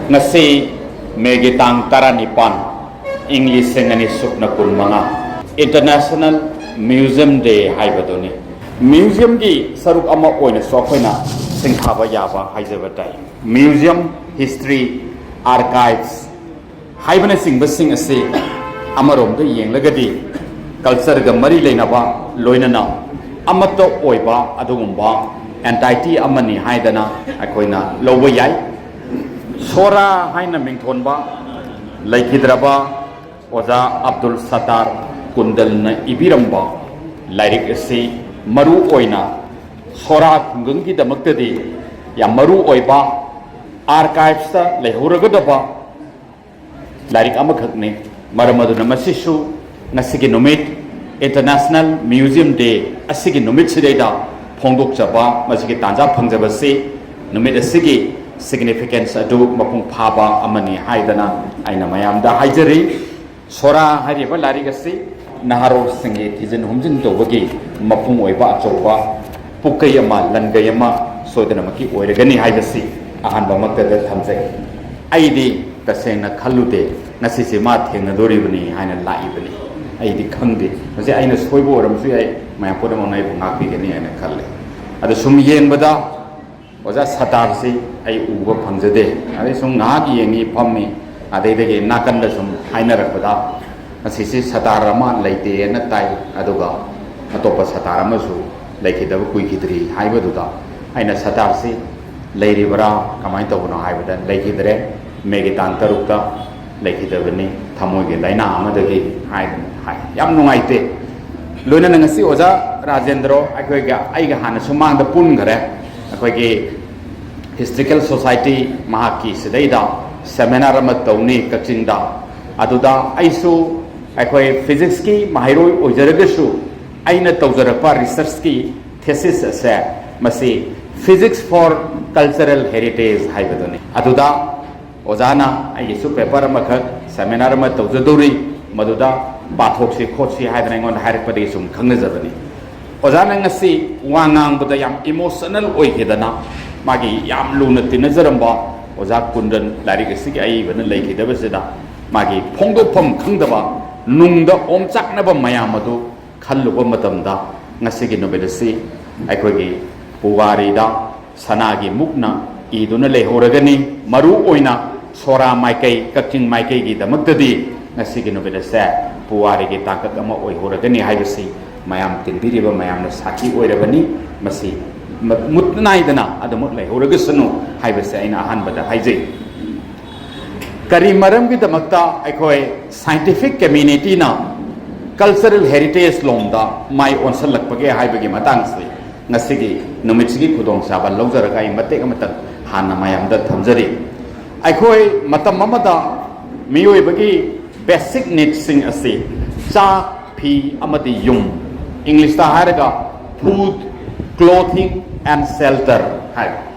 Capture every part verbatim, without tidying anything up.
ꯉꯁꯤ ꯃꯦꯒꯤ ꯇꯥꯡ ꯇꯔꯥꯅꯤꯄꯥꯟ, ꯏꯪ ꯂꯤꯁꯤꯡ ꯑꯅꯤ ꯁꯨꯞꯅ ꯀꯨꯟꯃꯉꯥ, International Museum Day ꯍꯥꯏꯕꯗꯨꯅꯤ꯫ ꯃ꯭ꯌꯨꯖꯤꯌꯝꯒꯤ ꯁꯔꯨꯛ ꯑꯃ ꯑꯣꯏꯅꯁꯨ ꯑꯩꯈꯣꯏꯅ ꯁꯤꯡꯊꯥꯕ ꯌꯥꯕ ꯍꯥꯏꯖꯕ ꯇꯥꯏ꯫ ꯃ꯭ꯌꯨꯖꯤꯌꯝ, ꯍꯤꯁꯇ꯭ꯔꯤ, ꯑꯥꯔꯀꯥꯏꯚꯁ ꯍꯥꯏꯕꯅꯆꯤꯡꯕꯁꯤꯡ ꯑꯁꯤ ꯑꯃꯔꯣꯝꯗ ꯌꯦꯡꯂꯒꯗꯤ ꯀꯜꯆꯔꯒ ꯃꯔꯤ ꯂꯩꯅꯕ, ꯂꯣꯏꯅꯅ ꯑꯃꯠꯇ ꯑꯣꯏꯕ ꯑꯗꯨꯒꯨꯝꯕ ꯑꯦꯟꯇꯥꯏꯇꯤ ꯑꯃꯅꯤ ꯍꯥꯏꯗꯅ ꯑꯩꯈꯣꯏꯅ ꯂꯧꯕ ꯌꯥꯏ꯫ ꯁꯣꯔꯥ ꯍꯥꯏꯅ ꯃꯤꯡꯊꯣꯟꯕ ꯂꯩꯈꯤꯗ꯭ꯔꯕ ꯑꯣꯖꯥ ꯑꯕꯗꯨꯜ ꯁꯠꯇꯥꯔ ꯀꯨꯟꯗꯜꯅ ꯏꯕꯤꯔꯝꯕ ꯂꯥꯏꯔꯤꯛ ꯑꯁꯤ ꯃꯔꯨ ꯑꯣꯏꯅ ꯁꯣꯔꯥ ꯈꯨꯡꯒꯪꯒꯤꯗꯃꯛꯇꯗꯤ ꯌꯥꯝ ꯃꯔꯨ ꯑꯣꯏꯕ, ꯑꯥꯔꯀꯥꯏꯚꯁꯇ ꯂꯩꯍꯧꯔꯒꯗꯕ ꯂꯥꯏꯔꯤꯛ ꯑꯃꯈꯛꯅꯤ꯫ ꯃꯔꯝ ꯑꯗꯨꯅ ꯃꯁꯤꯁꯨ ꯉꯁꯤꯒꯤ ꯅꯨꯃꯤꯠ, International Museum Day ꯑꯁꯤꯒꯤ ꯅꯨꯃꯤꯠꯁꯤꯗꯩꯗ ꯐꯣꯡꯗꯣꯛꯆꯕ, ꯃꯁꯤꯒꯤ ꯇꯥꯟꯖꯥ ꯐꯪꯖꯕꯁꯤ, ꯅꯨꯃꯤꯠ ꯑꯁꯤꯒꯤ significance ꯑꯗꯨ ꯃꯄꯨꯡ ꯐꯥꯕ ꯑꯃꯅꯤ ꯍꯥꯏꯗꯅ ꯑꯩꯅ ꯃꯌꯥꯝꯗ ꯍꯥꯏꯖꯔꯤ꯫ ꯁꯣꯔꯥ ꯍꯥꯏꯔꯤꯕ ꯂꯥꯏꯔꯤꯛ ꯑꯁꯤ ꯅꯍꯥꯔꯣꯜꯁꯤꯡꯒꯤ ꯊꯤꯖꯤꯟ ꯍꯨꯝꯖꯤꯟ ꯇꯧꯕꯒꯤ ꯃꯄꯨꯡ ꯑꯣꯏꯕ ꯑꯆꯧꯕ ꯄꯨꯀꯩ ꯑꯃ, ꯂꯟꯒꯩ ꯑꯃ ꯁꯣꯏꯗꯅꯃꯛꯀꯤ ꯑꯣꯏꯔꯒꯅꯤ ꯍꯥꯏꯕꯁꯤ ꯑꯍꯥꯟꯕꯃꯛꯇꯗ ꯊꯝꯖꯒꯦ꯫ ꯑꯩꯗꯤ ꯇꯁꯦꯡꯅ ꯈꯜꯂꯨꯗꯦ ꯉꯁꯤꯁꯦ ꯃꯥ ꯊꯦꯡꯅꯗꯣꯔꯤꯕꯅꯤ ꯍꯥꯏꯅ ꯂꯥꯛꯏꯕꯅꯤ꯫ ꯑꯩꯗꯤ ꯈꯪꯗꯦ, ꯃꯁꯤ ꯑꯩꯅ ꯁꯣꯏꯕ ꯑꯣꯏꯔꯝꯕꯁꯨ ꯌꯥꯏ, ꯃꯌꯥꯝ ꯄꯨꯝꯅꯃꯛꯅ ꯑꯩꯕꯨ ꯉꯥꯛꯄꯤꯒꯅꯤ ꯍꯥꯏꯅ ꯈꯜꯂꯤ꯫ ꯑꯗꯣ ꯁꯨꯝ ꯌꯦꯡꯕꯗ ꯑꯣꯖꯥ ꯁꯇꯥꯔꯁꯤ ꯑꯩ ꯎꯕ ꯐꯪꯖꯗꯦ꯫ ꯑꯗꯩ ꯁꯨꯝ ꯉꯥꯏꯍꯥꯛ ꯌꯦꯡꯉꯤ, ꯐꯝꯃꯤ, ꯑꯗꯩꯗꯒꯤ ꯅꯥꯀꯟꯗ ꯁꯨꯝ ꯍꯥꯏꯅꯔꯛꯄꯗ ꯉꯁꯤꯁꯤ ꯁꯇꯥꯔ ꯑꯃ ꯂꯩꯇꯦꯅ ꯇꯥꯏ, ꯑꯗꯨꯒ ꯑꯇꯣꯞꯄ ꯁꯇꯥꯔ ꯑꯃꯁꯨ ꯂꯩꯈꯤꯗꯕ ꯀꯨꯏꯈꯤꯗ꯭ꯔꯤ ꯍꯥꯏꯕꯗꯨꯗ ꯑꯩꯅ ꯁꯇꯥꯔꯁꯤ ꯂꯩꯔꯤꯕ꯭ꯔꯥ, ꯀꯃꯥꯏꯅ ꯇꯧꯕꯅꯣ ꯍꯥꯏꯕꯗ ꯂꯩꯈꯤꯗ꯭ꯔꯦ, ꯃꯦꯒꯤ ꯇꯥꯡ ꯇꯔꯨꯛꯇ ꯂꯩꯈꯤꯗꯕꯅꯤ, ꯊꯃꯣꯏꯒꯤ ꯂꯥꯏꯅꯥ ꯑꯃꯗꯒꯤ ꯍꯥꯏꯗꯅ ꯍꯥꯏ꯫ ꯌꯥꯝ ꯅꯨꯡꯉꯥꯏꯇꯦ꯫ ꯂꯣꯏꯅꯅ ꯉꯁꯤ ꯑꯣꯖꯥ ꯔꯥꯖꯦꯟꯗ꯭ꯔꯣ ꯑꯩꯈꯣꯏꯒ, ꯑꯩꯒ ꯍꯥꯟꯅꯁꯨ ꯃꯥꯡꯗ ꯄꯨꯟꯈꯔꯦ꯫ ꯑꯩꯈꯣꯏꯒꯤ ꯍꯤꯁꯇ꯭ꯔꯤꯀꯦꯜ ꯁꯣꯁꯥꯏꯇꯤ ꯃꯍꯥꯛꯀꯤ ꯁꯤꯗꯩꯗ ꯁꯦꯃꯤꯅꯥꯔ ꯑꯃ ꯇꯧꯅꯤ ꯀꯛꯆꯤꯡꯗ꯫ ꯑꯗꯨꯗ ꯑꯩꯁꯨ, ꯑꯩꯈꯣꯏ ꯐꯤꯖꯤꯛꯁꯀꯤ ꯃꯍꯩꯔꯣꯏ ꯑꯣꯏꯖꯔꯒꯁꯨ, ꯑꯩꯅ ꯇꯧꯖꯔꯛꯄ ꯔꯤꯁꯔꯁꯀꯤ ꯊꯦꯁꯤꯁ ꯑꯁꯦ ꯃꯁꯤ Physics for Cultural Heritage ꯍꯥꯏꯕꯗꯨꯅꯤ꯫ ꯑꯗꯨꯗ ꯑꯣꯖꯥꯅ ꯑꯩꯒꯤꯁꯨ ꯄꯦꯄꯔ ꯑꯃꯈꯛ, ꯁꯦꯃꯤꯅꯥꯔ ꯑꯃ ꯇꯧꯖꯗꯧꯔꯤ, ꯃꯗꯨꯗ ꯄꯥꯊꯣꯛꯁꯤ ꯈꯣꯠꯁꯤ ꯍꯥꯏꯗꯅ ꯑꯩꯉꯣꯟꯗ ꯍꯥꯏꯔꯛꯄꯗꯒꯤ ꯁꯨꯝ ꯈꯪꯅꯖꯕꯅꯤ꯫ ꯑꯣꯖꯥꯅ ꯉꯁꯤ ꯋꯥ ꯉꯥꯡꯕꯗ ꯌꯥꯝ ꯏꯃꯣꯁꯅꯦꯜ ꯑꯣꯏꯈꯤꯗꯅ, ꯃꯥꯒꯤ ꯌꯥꯝ ꯂꯨꯅ ꯇꯤꯟꯅꯖꯔꯝꯕ ꯑꯣꯖꯥ ꯀꯨꯟꯗꯟ ꯂꯥꯏꯔꯤꯛ ꯑꯁꯤꯒꯤ ꯑꯏꯕꯅ ꯂꯩꯈꯤꯗꯕꯁꯤꯗ ꯃꯥꯒꯤ ꯐꯣꯡꯗꯣꯛꯐꯝ ꯈꯪꯗꯕ ꯅꯨꯡꯗ ꯑꯣꯝꯆꯥꯛꯅꯕ ꯃꯌꯥꯝ ꯑꯗꯨ ꯈꯜꯂꯨꯕ ꯃꯇꯝꯗ, ꯉꯁꯤꯒꯤ ꯅꯨꯃꯤꯠ ꯑꯁꯤ ꯑꯩꯈꯣꯏꯒꯤ ꯄꯨꯋꯥꯔꯤꯗ ꯁꯅꯥꯒꯤ ꯃꯨꯛꯅ ꯏꯗꯨꯅ ꯂꯩꯍꯧꯔꯒꯅꯤ꯫ ꯃꯔꯨ ꯑꯣꯏꯅ ꯁꯣꯔꯥ ꯃꯥꯏꯀꯩ, ꯀꯛꯆꯤꯡ ꯃꯥꯏꯀꯩꯒꯤꯗꯃꯛꯇꯗꯤ ꯉꯁꯤꯒꯤ ꯅꯨꯃꯤꯠ ꯑꯁꯦ ꯄꯨꯋꯥꯔꯤꯒꯤ ꯇꯥꯡꯀꯛ ꯑꯃ ꯑꯣꯏꯍꯧꯔꯒꯅꯤ ꯍꯥꯏꯕꯁꯤ ꯃꯌꯥꯝ ꯇꯤꯟꯕꯤꯔꯤꯕ ꯃꯌꯥꯝꯅ ꯁꯥꯈꯤ ꯑꯣꯏꯔꯕꯅꯤ꯫ ꯃꯁꯤ ꯃ-, ꯃꯨꯠ ꯅꯥꯏꯗꯅ ꯑꯗꯨꯃꯛ ꯂꯩꯍꯧꯔꯒꯁꯅꯨ ꯍꯥꯏꯕꯁꯦ ꯑꯩꯅ ꯑꯍꯥꯟꯕꯗ ꯍꯥꯏꯖꯩ꯫ ꯀꯔꯤ ꯃꯔꯝꯒꯤꯗꯃꯛꯇ ꯑꯩꯈꯣꯏ scientific communityꯅ cultural heritage ꯂꯣꯝꯗ ꯃꯥꯏ ꯑꯣꯟꯁꯤꯜꯂꯛꯄꯒꯦ ꯍꯥꯏꯕꯒꯤ ꯃꯇꯥꯡꯁꯤ ꯉꯁꯤꯒꯤ ꯅꯨꯃꯤꯠꯁꯤꯒꯤ ꯈꯨꯗꯣꯡꯆꯥꯕ ꯂꯧꯖꯔꯒ ꯑꯩ ꯃꯇꯦꯛ ꯑꯃꯇꯪ ꯍꯥꯟꯅ ꯃꯌꯥꯝꯗ ꯊꯝꯖꯔꯤ꯫ ꯑꯩꯈꯣꯏ ꯃꯇꯝ ꯑꯃꯗ ꯃꯤꯑꯣꯏꯕꯒꯤ basic needsꯁꯤꯡ ꯑꯁꯤ ꯆꯥꯛ, ꯐꯤ ꯑꯃꯗꯤ ꯌꯨꯝ, ꯏꯪꯂꯤꯁꯇ ꯍꯥꯏꯔꯒ food, clothing and shelter ꯍꯥꯏ,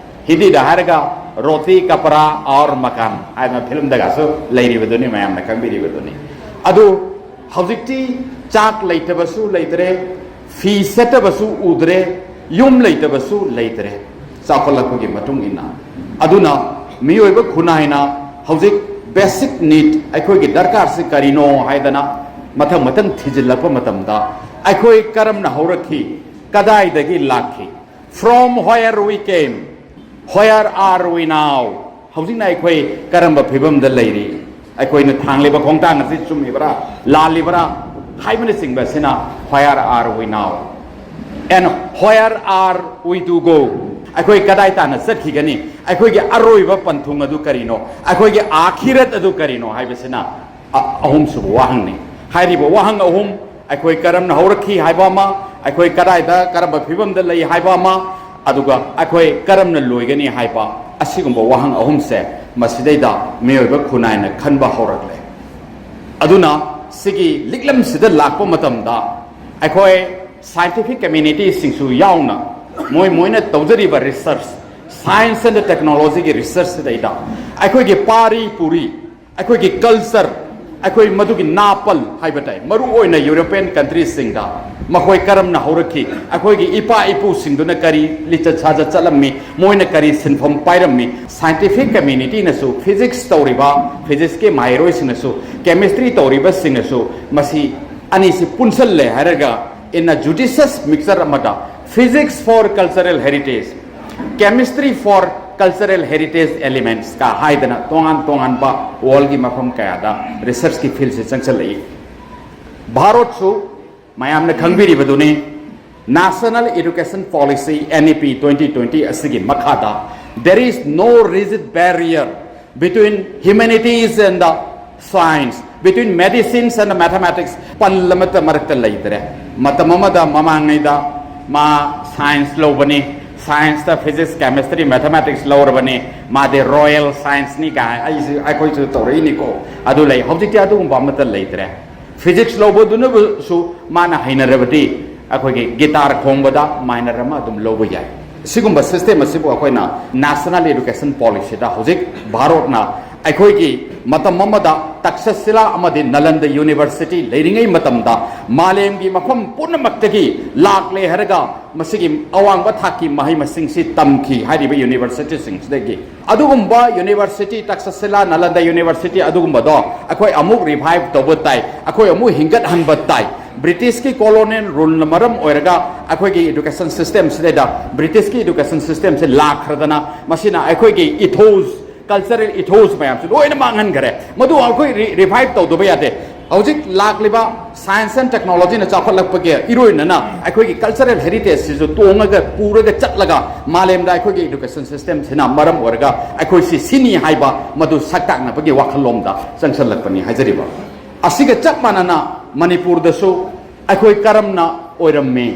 ꯍꯤꯟꯗꯤꯗ ꯍꯥꯏꯔꯒ ꯔꯣꯇꯤ, ꯀꯄꯔꯥ ꯑꯣꯔ ꯃꯀꯥꯟ ꯍꯥꯏꯗꯅ ꯐꯤꯂꯝꯗꯒꯁꯨ ꯂꯩꯔꯤꯕꯗꯨꯅꯤ, ꯃꯌꯥꯝꯅ ꯈꯪꯕꯤꯔꯤꯕꯗꯨꯅꯤ꯫ ꯑꯗꯨ ꯍꯧꯖꯤꯛꯇꯤ ꯆꯥꯛ ꯂꯩꯇꯕꯁꯨ ꯂꯩꯇ꯭ꯔꯦ, ꯐꯤ ꯁꯦꯠꯇꯕꯁꯨ ꯎꯗ꯭ꯔꯦ, ꯌꯨꯝ ꯂꯩꯇꯕꯁꯨ ꯂꯩꯇ꯭ꯔꯦ, ꯆꯥꯎꯈꯠꯂꯛꯄꯒꯤ ꯃꯇꯨꯡ ꯏꯟꯅ꯫ ꯑꯗꯨꯅ ꯃꯤꯑꯣꯏꯕ ꯈꯨꯟꯅꯥꯏꯅ ꯍꯧꯖꯤꯛ basic need, ꯑꯩꯈꯣꯏꯒꯤ ꯗꯔꯀꯥꯔꯁꯤ ꯀꯔꯤꯅꯣ ꯍꯥꯏꯗꯅ ꯃꯊꯪ ꯃꯊꯪ ꯊꯤꯖꯤꯜꯂꯛꯄ ꯃꯇꯝꯗ, ꯑꯩꯈꯣꯏ ꯀꯔꯝꯅ ꯍꯧꯔꯛꯈꯤ, ꯀꯗꯥꯏꯗꯒꯤ ꯂꯥꯛꯈꯤ, from where we came, where are we now? ꯍꯧꯖꯤꯛꯅ ꯑꯩꯈꯣꯏ ꯀꯔꯝꯕ ꯐꯤꯕꯝꯗ ꯂꯩꯔꯤ? ꯑꯩꯈꯣꯏꯅ ꯊꯥꯡꯂꯤꯕ ꯈꯣꯡꯊꯥꯡ ꯑꯁꯤ ꯆꯨꯝꯃꯤꯕ꯭ꯔꯥ, ꯂꯥꯜꯂꯤꯕ꯭ꯔꯥ ꯍꯥꯏꯕꯅꯆꯤꯡꯕ ꯑꯁꯤꯅ where are we now and where are we to go? ꯑꯩꯈꯣꯏ ꯀꯗꯥꯏ ꯇꯥꯟꯅ ꯆꯠꯈꯤꯒꯅꯤ? ꯑꯩꯈꯣꯏꯒꯤ ꯑꯔꯣꯏꯕ ꯄꯟꯊꯨꯡ ꯑꯗꯨ ꯀꯔꯤꯅꯣ? ꯑꯩꯈꯣꯏꯒꯤ ꯑꯥꯈꯤꯔꯠ ꯑꯗꯨ ꯀꯔꯤꯅꯣ ꯍꯥꯏꯕꯁꯤꯅ ꯑ-, ꯑꯍꯨꯝꯁꯨꯕ ꯋꯥꯍꯪꯅꯤ꯫ ꯍꯥꯏꯔꯤꯕ ꯋꯥꯍꯪ ꯑꯍꯨꯝ, ꯑꯩꯈꯣꯏ ꯀꯔꯝꯅ ꯍꯧꯔꯛꯈꯤ ꯍꯥꯏꯕ ꯑꯃ, ꯑꯩꯈꯣꯏ ꯀꯗꯥꯏꯗ ꯀꯔꯝꯕ ꯐꯤꯕꯝꯗ ꯂꯩ ꯍꯥꯏꯕ ꯑꯃ, ꯑꯗꯨꯒ ꯑꯩꯈꯣꯏ ꯀꯔꯝꯅ ꯂꯣꯏꯒꯅꯤ ꯍꯥꯏꯕ, ꯑꯁꯤꯒꯨꯝꯕ ꯋꯥꯍꯪ ꯑꯍꯨꯝꯁꯦ ꯃꯁꯤꯗꯩꯗ ꯃꯤꯑꯣꯏꯕ ꯈꯨꯟꯅꯥꯏꯅ ꯈꯟꯕ ꯍꯧꯔꯛꯂꯦ꯫ ꯑꯗꯨꯅ ꯁꯤꯒꯤ ꯂꯤꯛꯂꯝꯁꯤꯗ ꯂꯥꯛꯄ ꯃꯇꯝꯗ ꯑꯩꯈꯣꯏ scientific communityꯁꯤꯡꯁꯨ ꯌꯥꯎꯅ ꯃꯣꯏ ꯃꯣꯏꯅ ꯇꯧꯖꯔꯤꯕ research, science and technologyꯒꯤ researchꯁꯤꯗꯩꯗ ꯑꯩꯈꯣꯏꯒꯤ ꯄꯥꯔꯤ ꯄꯨꯔꯤ, ꯑꯩꯈꯣꯏꯒꯤ culture, ꯑꯩꯈꯣꯏ ꯃꯗꯨꯒꯤ ꯅꯥꯄꯜ ꯍꯥꯏꯕ ꯇꯥꯏ, ꯃꯔꯨ ꯑꯣꯏꯅ European countryꯁꯤꯡꯗ ꯃꯈꯣꯏ ꯀꯔꯝꯅ ꯍꯧꯔꯛꯈꯤ? ꯑꯩꯈꯣꯏꯒꯤ ꯏꯄꯥ ꯏꯄꯨꯁꯤꯡꯗꯨꯅ ꯀꯔꯤ ꯂꯤꯆꯠ ꯁꯥꯖꯠ ꯆꯠꯂꯝꯃꯤ? ꯃꯣꯏꯅ ꯀꯔꯤ ꯁꯤꯟꯐꯝ ꯄꯥꯏꯔꯝꯃꯤ? Scientific communityꯅꯁꯨ, physics ꯇꯧꯔꯤꯕ, physicsꯀꯤ ꯃꯍꯩꯔꯣꯏꯁꯤꯡꯅꯁꯨ, chemistry ꯇꯧꯔꯤꯕꯁꯤꯡꯅꯁꯨ ꯃꯁꯤ ꯑꯅꯤꯁꯤ ꯄꯨꯟꯁꯜꯂꯦ ꯍꯥꯏꯔꯒ, in a judicious mixture ꯑꯃꯗ, physics for cultural heritage, chemistry for cultural heritage elementsꯀ ꯍꯥꯏꯗꯅ ꯇꯣꯉꯥꯟ ꯇꯣꯉꯥꯟꯕ worldꯀꯤ ꯃꯐꯝ ꯀꯌꯥꯗ researchꯀꯤ fieldꯁꯦ ꯆꯪꯁꯜꯂꯛꯏ꯫ ꯚꯥꯔꯠꯁꯨ ꯃꯌꯥꯝꯅ ꯈꯪꯕꯤꯔꯤꯕꯗꯨꯅꯤ, National Education Policy, N E P twenty twenty ꯑꯁꯤꯒꯤ ꯃꯈꯥꯗ, there is no rigid barrier between humanities and the science, between medicines and mathematics, ꯄꯜ ꯑꯃꯠꯇ ꯃꯔꯛꯇ ꯂꯩꯇ꯭ꯔꯦ꯫ ꯃꯇꯝ ꯑꯃꯗ ꯃꯃꯥꯡꯉꯩꯗ ꯃꯥ science ꯂꯧꯕꯅꯤ, scienceꯇ physics, chemistry, mathematics ꯂꯧꯔꯕꯅꯤ, ꯃꯥꯗꯤ royal scienceꯅꯤ ꯀꯥꯏ, ꯑꯩꯁꯨ, ꯑꯩꯈꯣꯏꯁꯨ ꯇꯧꯔꯛꯏꯅꯤꯀꯣ꯫ ꯑꯗꯨ ꯂꯩ꯫ ꯍꯧꯖꯤꯛꯇꯤ ꯑꯗꯨꯒꯨꯝꯕ ꯑꯃꯠꯇ ꯂꯩꯇ꯭ꯔꯦ꯫ Physics ꯂꯧꯕꯗꯨꯅꯁꯨ ꯃꯥꯅ ꯍꯩꯅꯔꯕꯗꯤ ꯑꯩꯈꯣꯏꯒꯤ guitar ꯈꯣꯡꯕꯗ minor ꯑꯃ ꯑꯗꯨꯝ ꯂꯧꯕ ꯌꯥꯏ꯫ ꯁꯤꯒꯨꯝꯕ system ꯑꯁꯤꯕꯨ ꯑꯩꯈꯣꯏꯅ National Education Policyꯗ ꯍꯧꯖꯤꯛ ꯚꯥꯔꯠꯅ ꯑꯩꯈꯣꯏꯒꯤ ꯃꯇꯝ ꯑꯃꯗ ꯇꯛꯁꯁꯤꯂꯥ ꯑꯃꯗꯤ ꯅꯂꯟꯗ University ꯂꯩꯔꯤꯉꯩ ꯃꯇꯝꯗ ꯃꯥꯂꯦꯝꯒꯤ ꯃꯐꯝ ꯄꯨꯝꯅꯃꯛꯇꯒꯤ ꯂꯥꯛꯂꯦ ꯍꯥꯏꯔꯒ ꯃꯁꯤꯒꯤ ꯑꯋꯥꯡꯕ ꯊꯥꯛꯀꯤ ꯃꯍꯩ ꯃꯁꯤꯡꯁꯤ ꯇꯝꯈꯤ ꯍꯥꯏꯔꯤꯕ universityꯁꯤꯡꯁꯤꯗꯒꯤ꯫ ꯑꯗꯨꯒꯨꯝꯕ university, ꯇꯛꯁꯁꯤꯂꯥ, ꯅꯂꯟꯗ University ꯑꯗꯨꯒꯨꯝꯕꯗꯣ ꯑꯩꯈꯣꯏ ꯑꯃꯨꯛ revive ꯇꯧꯕ ꯇꯥꯏ, ꯑꯩꯈꯣꯏ ꯑꯃꯨꯛ ꯍꯤꯡꯒꯠꯍꯟꯕ ꯇꯥꯏ꯫ Britishꯀꯤ colonial ruleꯅ ꯃꯔꯝ ꯑꯣꯏꯔꯒ ꯑꯩꯈꯣꯏꯒꯤ education systemꯁꯤꯗꯩꯗ Britishꯀꯤ education systemꯁꯦ ꯂꯥꯛꯈ꯭ꯔꯗꯅ ꯃꯁꯤꯅ ꯑꯩꯈꯣꯏꯒꯤ ethos, cultural ethos ꯃꯌꯥꯝꯁꯨ ꯂꯣꯏꯅ ꯃꯥꯡꯍꯟꯈꯔꯦ꯫ ꯃꯗꯨ ꯑꯩꯈꯣꯏ re-, revive ꯇꯧꯗꯕ ꯌꯥꯗꯦ꯫ ꯍꯧꯖꯤꯛ ꯂꯥꯛꯂꯤꯕ science and technologyꯅ ꯆꯥꯎꯈꯠꯂꯛꯄꯒꯤ ꯏꯔꯣꯏꯅꯅ ꯑꯩꯈꯣꯏꯒꯤ cultural heritageꯁꯤꯁꯨ ꯇꯣꯡꯉꯒ, ꯄꯨꯔꯒ ꯆꯠꯂꯒ ꯃꯥꯂꯦꯝꯗ ꯑꯩꯈꯣꯏꯒꯤ education systemꯁꯤꯅ ꯃꯔꯝ ꯑꯣꯏꯔꯒ ꯑꯩꯈꯣꯏꯁꯤ ꯁꯤꯅꯤ ꯍꯥꯏꯕ ꯃꯗꯨ ꯁꯛ ꯇꯥꯛꯅꯕꯒꯤ ꯋꯥꯈꯜꯂꯣꯝꯗ ꯆꯪꯁꯤꯜꯂꯛꯄꯅꯤ ꯍꯥꯏꯖꯔꯤꯕ꯫ ꯑꯁꯤꯒ ꯆꯞ ꯃꯥꯟꯅꯅ ꯃꯅꯤꯄꯨꯔꯗꯁꯨ ꯑꯩꯈꯣꯏ ꯀꯔꯝꯅ ꯑꯣꯏꯔꯝꯃꯤ?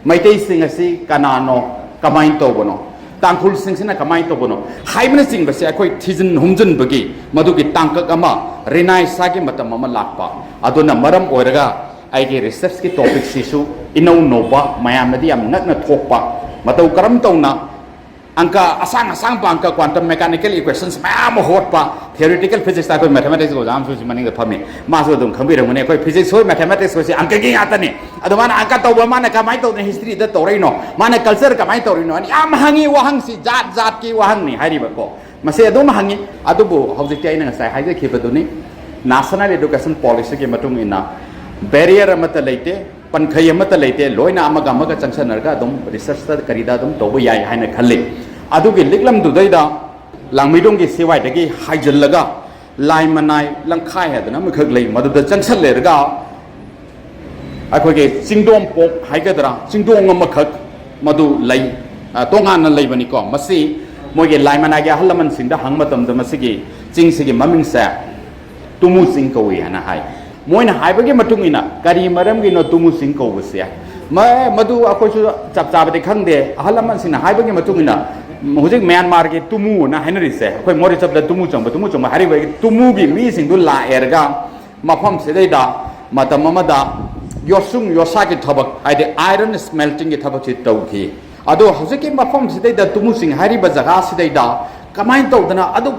ꯃꯩꯇꯩꯁꯤꯡ ꯑꯁꯤ ꯀꯅꯥꯅꯣ? ꯀꯃꯥꯏꯅ ꯇꯧꯕꯅꯣ? ꯇꯥꯡꯈꯨꯜꯁꯤꯡꯁꯤꯅ ꯀꯃꯥꯏꯅ ꯇꯧꯕꯅꯣ? ꯍꯥꯏꯕꯅꯆꯤꯡꯕꯁꯦ ꯑꯩꯈꯣꯏ ꯊꯤꯖꯤꯟ ꯍꯨꯝꯖꯤꯟꯕꯒꯤ ꯃꯗꯨꯒꯤ ꯇꯥꯡꯀꯛ ꯑꯃ, ꯔꯤꯅꯥꯏꯁꯥꯒꯤ ꯃꯇꯝ ꯑꯃ ꯂꯥꯛꯄ꯫ ꯑꯗꯨꯅ ꯃꯔꯝ ꯑꯣꯏꯔꯒ ꯑꯩꯒꯤ researchꯀꯤ topicꯁꯤꯁꯨ ꯏꯅꯧ ꯅꯧꯕ, ꯃꯌꯥꯝꯅꯗꯤ ꯌꯥꯝ ꯉꯛꯅ ꯊꯣꯛꯄ, ꯃꯇꯧ ꯀꯔꯝ ꯇꯧꯅ ꯑꯪꯀ ꯑꯁꯥꯡ ꯑꯁꯥꯡꯕ ꯑꯪꯀ, quantum mechanical equations ꯃꯌꯥꯝ ꯑꯃ ꯍꯣꯠꯄ, theoretical physics ꯇ ꯑꯩꯈꯣꯏ mathematics ꯀꯤ ꯑꯣꯖꯥ ꯑꯃꯁꯨ ꯁꯤ ꯃꯅꯤꯡꯗ ꯐꯝꯃꯤ, ꯃꯥꯁꯨ ꯑꯗꯨꯝ ꯈꯪꯕꯤꯔꯝꯒꯅꯤ꯫ ꯑꯩꯈꯣꯏ physics ꯍꯣꯏ mathematics ꯍꯣꯏꯁꯦ ꯑꯪꯀꯒꯤ ꯉꯥꯛꯇꯅꯤ꯫ ꯑꯗꯣ ꯃꯥꯅ ꯑꯪꯀ ꯇꯧꯕ, ꯃꯥꯅ ꯀꯃꯥꯏꯅ ꯇꯧꯗꯅ history ꯗ ꯇꯧꯔꯛꯏꯅꯣ, ꯃꯥꯅ culture ꯀꯃꯥꯏꯅ ꯇꯧꯔꯤꯅꯣ, ꯌꯥꯝ ꯍꯪꯉꯤ꯫ ꯋꯥꯍꯪꯁꯤ ꯖꯥꯠ ꯖꯥꯠꯀꯤ ꯋꯥꯍꯪꯅꯤ ꯍꯥꯏꯔꯤꯕꯀꯣ꯫ ꯃꯁꯤ ꯑꯗꯨꯝ ꯍꯪꯉꯤ꯫ ꯑꯗꯨꯕꯨ ꯍꯧꯖꯤꯛꯇꯤ ꯑꯩꯅ ꯉꯁꯥꯏ ꯍꯥꯏꯖꯈꯤꯕꯗꯨꯅꯤ, national education policy ꯒꯤ ꯃꯇꯨꯡ ꯏꯟꯅ barrier ꯑꯃꯠꯇ ꯂꯩꯇꯦ, ꯄꯟꯈꯩ ꯑꯃꯠꯇ ꯂꯩꯇꯦ, ꯂꯣꯏꯅ ꯑꯃꯒ ꯑꯃꯒ ꯆꯪꯁꯟꯅꯔꯒ ꯑꯗꯨꯝ research ꯇ ꯀꯔꯤꯗ ꯑꯗꯨꯝ ꯇꯧꯕ ꯌꯥꯏ ꯍꯥꯏꯅ ꯈꯜꯂꯤ꯫ ꯑꯗꯨꯒꯤ ꯂꯤꯛꯂꯝꯗꯨꯗꯩꯗ ꯂꯥꯡꯃꯩꯗꯣꯡꯒꯤ ꯁꯤ ꯋꯥꯏꯗꯒꯤ ꯍꯥꯏꯖꯤꯜꯂꯒ ꯂꯥꯏ ꯃꯅꯥꯏ ꯂꯝꯈꯥꯏ ꯍꯥꯏꯗꯅ ꯑꯃꯈꯛ ꯂꯩ, ꯃꯗꯨꯗ ꯆꯪꯁꯜꯂꯦꯔꯒ ꯑꯩꯈꯣꯏꯒꯤ ꯆꯤꯡꯗꯣꯝ ꯄꯣꯛ ꯍꯥꯏꯒꯗ꯭ꯔꯥ, ꯆꯤꯡꯗꯣꯡ ꯑꯃꯈꯛ ꯃꯗꯨ ꯂꯩ, ꯑ, ꯇꯣꯉꯥꯟꯅ ꯂꯩꯕꯅꯤꯀꯣ꯫ ꯃꯁꯤ ꯃꯣꯏꯒꯤ ꯂꯥꯏ ꯃꯅꯥꯏꯒꯤ ꯑꯍꯜ ꯂꯃꯟꯁꯤꯡꯗ ꯍꯪꯕ ꯃꯇꯝꯗ ꯃꯁꯤꯒꯤ ꯆꯤꯡꯁꯤꯒꯤ ꯃꯃꯤꯡꯁꯦ ꯇꯨꯃꯨ ꯆꯤꯡ ꯀꯧꯏ ꯍꯥꯏꯅ ꯍꯥꯏ꯫ ꯃꯣꯏꯅ ꯍꯥꯏꯕꯒꯤ ꯃꯇꯨꯡ ꯏꯟꯅ ꯀꯔꯤ ꯃꯔꯝꯒꯤꯅꯣ ꯇꯨꯃꯨ ꯆꯤꯡ ꯀꯧꯕꯁꯦ? ꯃ-, ꯃꯗꯨ ꯑꯩꯈꯣꯏꯁꯨ ꯆꯞ ꯆꯥꯕꯗꯤ ꯈꯪꯗꯦ꯫ ꯑꯍꯜ ꯂꯃꯟꯁꯤꯡꯅ ꯍꯥꯏꯕꯒꯤ ꯃꯇꯨꯡ ꯏꯟꯅ ꯍꯧꯖꯤꯛ ꯃ꯭ꯌꯥꯟꯃꯥꯔꯒꯤ ꯇꯨꯃꯨꯅ ꯍꯥꯏꯅꯔꯤꯁꯦ, ꯑꯩꯈꯣꯏ ꯃꯣꯔꯦ ꯆꯞꯗ ꯇꯨꯃꯨ ꯆꯪꯕ, ꯇꯨꯃꯨ ꯆꯪꯕ ꯍꯥꯏꯔꯤꯕ ꯇꯨꯃꯨꯒꯤ ꯃꯤꯁꯤꯡꯗꯨ ꯂꯥꯛꯑꯦꯔꯒ ꯃꯐꯝꯁꯤꯗꯩꯗ ꯃꯇꯝ ꯑꯃꯗ ꯌꯣꯠꯁꯨꯡ ꯌꯣꯠꯁꯥꯒꯤ ꯊꯕꯛ, ꯍꯥꯏꯗꯤ iron smelting ꯒꯤ ꯊꯕꯛꯁꯤ ꯇꯧꯈꯤ꯫ ꯑꯗꯣ ꯍꯧꯖꯤꯛꯀꯤ ꯃꯐꯝꯁꯤꯗꯩꯗ ꯇꯨꯃꯨ ꯆꯤꯡ ꯍꯥꯏꯔꯤꯕ ꯖꯒꯥꯁꯤꯗꯩꯗ ꯀꯃꯥꯏꯅ ꯇꯧꯗꯅ ꯑꯗꯨꯛ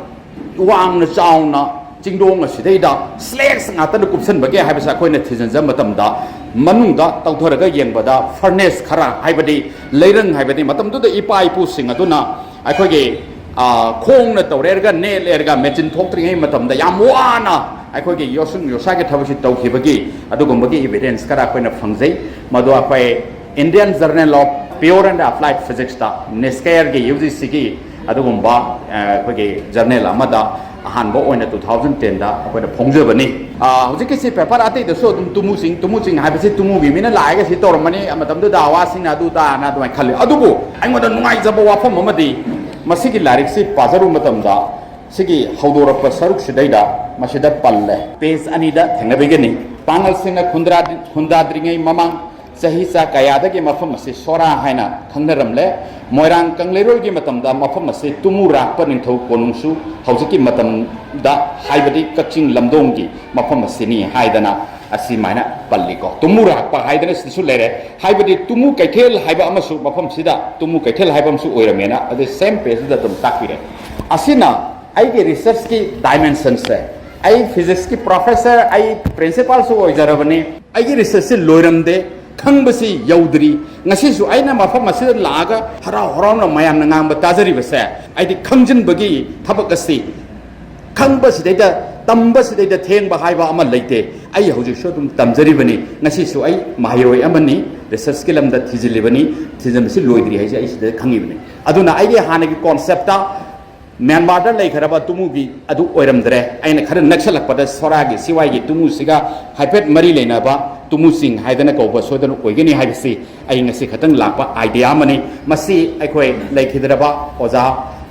ꯋꯥꯡꯅ ꯆꯥꯎꯅ ꯆꯤꯡꯗꯣꯡ ꯑꯁꯤꯗꯩꯗ slabs ꯉꯥꯛꯇꯅ ꯀꯨꯞꯁꯟꯕꯒꯦ ꯍꯥꯏꯕꯁꯦ ꯑꯩꯈꯣꯏꯅ ꯊꯤꯖꯤꯟꯖꯕ ꯃꯇꯝꯗ, ꯃꯅꯨꯡꯗ ꯇꯧꯊꯔꯒ ꯌꯦꯡꯕꯗ furnace ꯈꯔ, ꯍꯥꯏꯕꯗꯤ ꯂꯩꯔꯪ, ꯍꯥꯏꯕꯗꯤ ꯃꯇꯝꯗꯨꯗ ꯏꯄꯥ ꯏꯄꯨꯁꯤꯡ ꯑꯗꯨꯅ ꯑꯩꯈꯣꯏꯒꯤ, ꯑ, ꯈꯣꯡꯅ ꯇꯧꯔꯦꯔꯒ ꯅꯦꯠꯂꯦꯔꯒ ꯃꯦꯆꯤꯟ ꯊꯣꯛꯇ꯭ꯔꯤꯉꯩ ꯃꯇꯝꯗ ꯌꯥꯝ ꯋꯥꯅ ꯑꯩꯈꯣꯏꯒꯤ ꯌꯣꯠꯁꯨꯡ ꯌꯣꯠꯁꯥꯒꯤ ꯊꯕꯛꯁꯤ ꯇꯧꯈꯤꯕꯒꯤ ꯑꯗꯨꯒꯨꯝꯕꯒꯤ evidence ꯈꯔ ꯑꯩꯈꯣꯏꯅ ꯐꯪꯖꯩ꯫ ꯃꯗꯨ ꯑꯩꯈꯣꯏ Indian Journal of Pure and Applied Physics ꯇ, ꯅꯤꯁꯀꯦꯌꯔꯒꯤ, ꯌꯨ ꯖꯤ ꯁꯤꯒꯤ ꯑꯗꯨꯒꯨꯝꯕ, ꯑ, ꯑꯩꯈꯣꯏꯒꯤ journal ꯑꯃꯗ ꯑꯍꯥꯟꯕ ꯑꯣꯏꯅ two thousand ten ꯗ ꯑꯩꯈꯣꯏꯅ ꯐꯣꯡꯖꯕꯅꯤ꯫ ꯑ, ꯍꯧꯖꯤꯛꯀꯤꯁꯤ paper ꯑꯇꯩꯗꯁꯨ ꯑꯗꯨꯝ ꯇꯨꯃꯨ ꯆꯤꯡ, ꯇꯨꯃꯨ ꯆꯤꯡ ꯍꯥꯏꯕꯁꯤ ꯇꯨꯃꯨꯒꯤ ꯃꯤꯅ ꯂꯥꯛꯑꯒ ꯁꯤ ꯇꯧꯔꯝꯃꯅꯤ, ꯃꯇꯝꯗꯨꯗ ꯑꯋꯥꯁꯤꯡꯅ ꯑꯗꯨ ꯇꯥꯅ ꯑꯗꯨꯃꯥꯏꯅ ꯈꯜꯂꯤ꯫ ꯑꯗꯨꯕꯨ ꯑꯩꯉꯣꯟꯗ ꯅꯨꯡꯉꯥꯏꯖꯕ ꯋꯥꯐꯝ ꯑꯃꯗꯤ ꯃꯁꯤꯒꯤ ꯂꯥꯏꯔꯤꯛꯁꯤ ꯄꯥꯖꯔꯨꯕ ꯃꯇꯝꯗ ꯁꯤꯒꯤ ꯍꯧꯗꯣꯔꯛꯄ ꯁꯔꯨꯛꯁꯤꯗꯩꯗ ꯃꯁꯤꯗ ꯄꯜꯂꯦ꯫ Page ꯑꯅꯤꯗ ꯊꯦꯡꯅꯕꯤꯒꯅꯤ꯫ ꯄꯥꯡꯒꯜꯁꯤꯡꯅ ꯈꯨꯟꯗ꯭ꯔꯥ-, ꯈꯨꯟꯗꯥꯗ꯭ꯔꯤꯉꯩ ꯃꯃꯥꯡ ꯆꯍꯤ ꯆꯥ ꯀꯌꯥꯗꯒꯤ ꯃꯐꯝ ꯑꯁꯤ ꯁꯣꯔꯥ ꯍꯥꯏꯅ ꯈꯪꯅꯔꯝꯂꯦ꯫ ꯃꯣꯏꯔꯥꯡ ꯀꯪꯂꯩꯔꯣꯜꯒꯤ ꯃꯇꯝꯗ ꯃꯐꯝ ꯑꯁꯤ ꯇꯨꯃꯨ ꯔꯥꯛꯄ ꯅꯤꯡꯊꯧ ꯀꯣꯅꯨꯡꯁꯨ ꯍꯧꯖꯤꯛꯀꯤ ꯃꯇꯝꯗ, ꯍꯥꯏꯕꯗꯤ ꯀꯛꯆꯤꯡ ꯂꯝꯗꯣꯡꯒꯤ ꯃꯐꯝ ꯑꯁꯤꯅꯤ ꯍꯥꯏꯗꯅ ꯑꯁꯤꯃꯥꯏꯅ ꯄꯜꯂꯤꯀꯣ꯫ ꯇꯨꯝꯃꯨ ꯔꯥꯛꯄ ꯍꯥꯏꯗꯅ ꯁꯤꯗꯁꯨ ꯂꯩꯔꯦ꯫ ꯍꯥꯏꯕꯗꯤ ꯇꯨꯝꯃꯨ ꯀꯩꯊꯦꯜ ꯍꯥꯏꯕ ꯑꯃꯁꯨ, ꯃꯐꯝꯁꯤꯗ ꯇꯨꯝꯃꯨ ꯀꯩꯊꯦꯜ ꯍꯥꯏꯕ ꯑꯃꯁꯨ ꯑꯣꯏꯔꯝꯃꯦꯅ ꯑꯗꯨ same pageꯗꯨꯗ ꯑꯗꯨꯝ ꯇꯥꯛꯄꯤꯔꯦ꯫ ꯑꯁꯤꯅ ꯑꯩꯒꯤ researchꯀꯤ dimensionꯁꯦ, ꯑꯩ physicsꯀꯤ professor, ꯑꯩ principalꯁꯨ ꯑꯣꯏꯖꯔꯕꯅꯤ꯫ ꯑꯩꯒꯤ researchꯁꯤ ꯂꯣꯏꯔꯝꯗꯦ, ꯈꯪꯕꯁꯤ ꯌꯧꯗ꯭ꯔꯤ꯫ ꯉꯁꯤꯁꯨ ꯑꯩꯅ ꯃꯐꯝ ꯑꯁꯤꯗ ꯂꯥꯛꯑꯒ ꯍꯔꯥꯎ ꯍꯔꯥꯎꯅ ꯃꯌꯥꯝꯅ ꯉꯥꯡꯕ ꯇꯥꯖꯔꯤꯕꯁꯦ, ꯑꯩꯗꯤ ꯈꯪꯖꯤꯟꯕꯒꯤ ꯊꯕꯛ ꯑꯁꯤ, ꯈꯪꯕꯁꯤꯗꯩꯗ, ꯇꯝꯕꯁꯤꯗꯩꯗ ꯊꯦꯡꯕ ꯍꯥꯏꯕ ꯑꯃ ꯂꯩꯇꯦ꯫ ꯑꯩ ꯍꯧꯖꯤꯛꯁꯨ ꯑꯗꯨꯝ ꯇꯝꯖꯔꯤꯕꯅꯤ꯫ ꯉꯁꯤꯁꯨ ꯑꯩ ꯃꯍꯩꯔꯣꯏ ꯑꯃꯅꯤ, researchꯀꯤ ꯂꯝꯗ ꯊꯤꯖꯤꯜꯂꯤꯕꯅꯤ꯫ ꯊꯤꯖꯤꯟꯕꯁꯤ ꯂꯣꯏꯗ꯭ꯔꯤ ꯍꯥꯏꯁꯦ ꯑꯩ ꯁꯤꯗ ꯈꯪꯉꯤꯕꯅꯤ꯫ ꯑꯗꯨꯅ ꯑꯩꯒꯤ ꯍꯥꯟꯅꯒꯤ conceptꯇ ꯃ꯭ꯌꯥꯟꯃꯥꯔꯗ ꯂꯩꯈ꯭ꯔꯕ ꯇꯨꯃꯨꯒꯤ ꯑꯗꯨ ꯑꯣꯏꯔꯝꯗ꯭ꯔꯦ꯫ ꯑꯩꯅ ꯈꯔ ꯅꯛꯁꯜꯂꯛꯄꯗ ꯁꯣꯔꯥꯒꯤ ꯁꯤꯋꯥꯏꯒꯤ ꯇꯨꯃꯨꯁꯤꯒ ꯍꯥꯏꯐꯦꯠ ꯃꯔꯤ ꯂꯩꯅꯕ ꯇꯨꯃꯨꯁꯤꯡ ꯍꯥꯏꯗꯅ ꯀꯧꯕ ꯁꯣꯏꯗꯅ ꯑꯣꯏꯒꯅꯤ ꯍꯥꯏꯕꯁꯤ ꯑꯩ ꯉꯁꯤ ꯈꯛꯇꯪ ꯂꯥꯛꯄ idea ꯑꯃꯅꯤ꯫ ꯃꯁꯤ ꯑꯩꯈꯣꯏ ꯂꯩꯈꯤꯗ꯭ꯔꯕ ꯑꯣꯖꯥ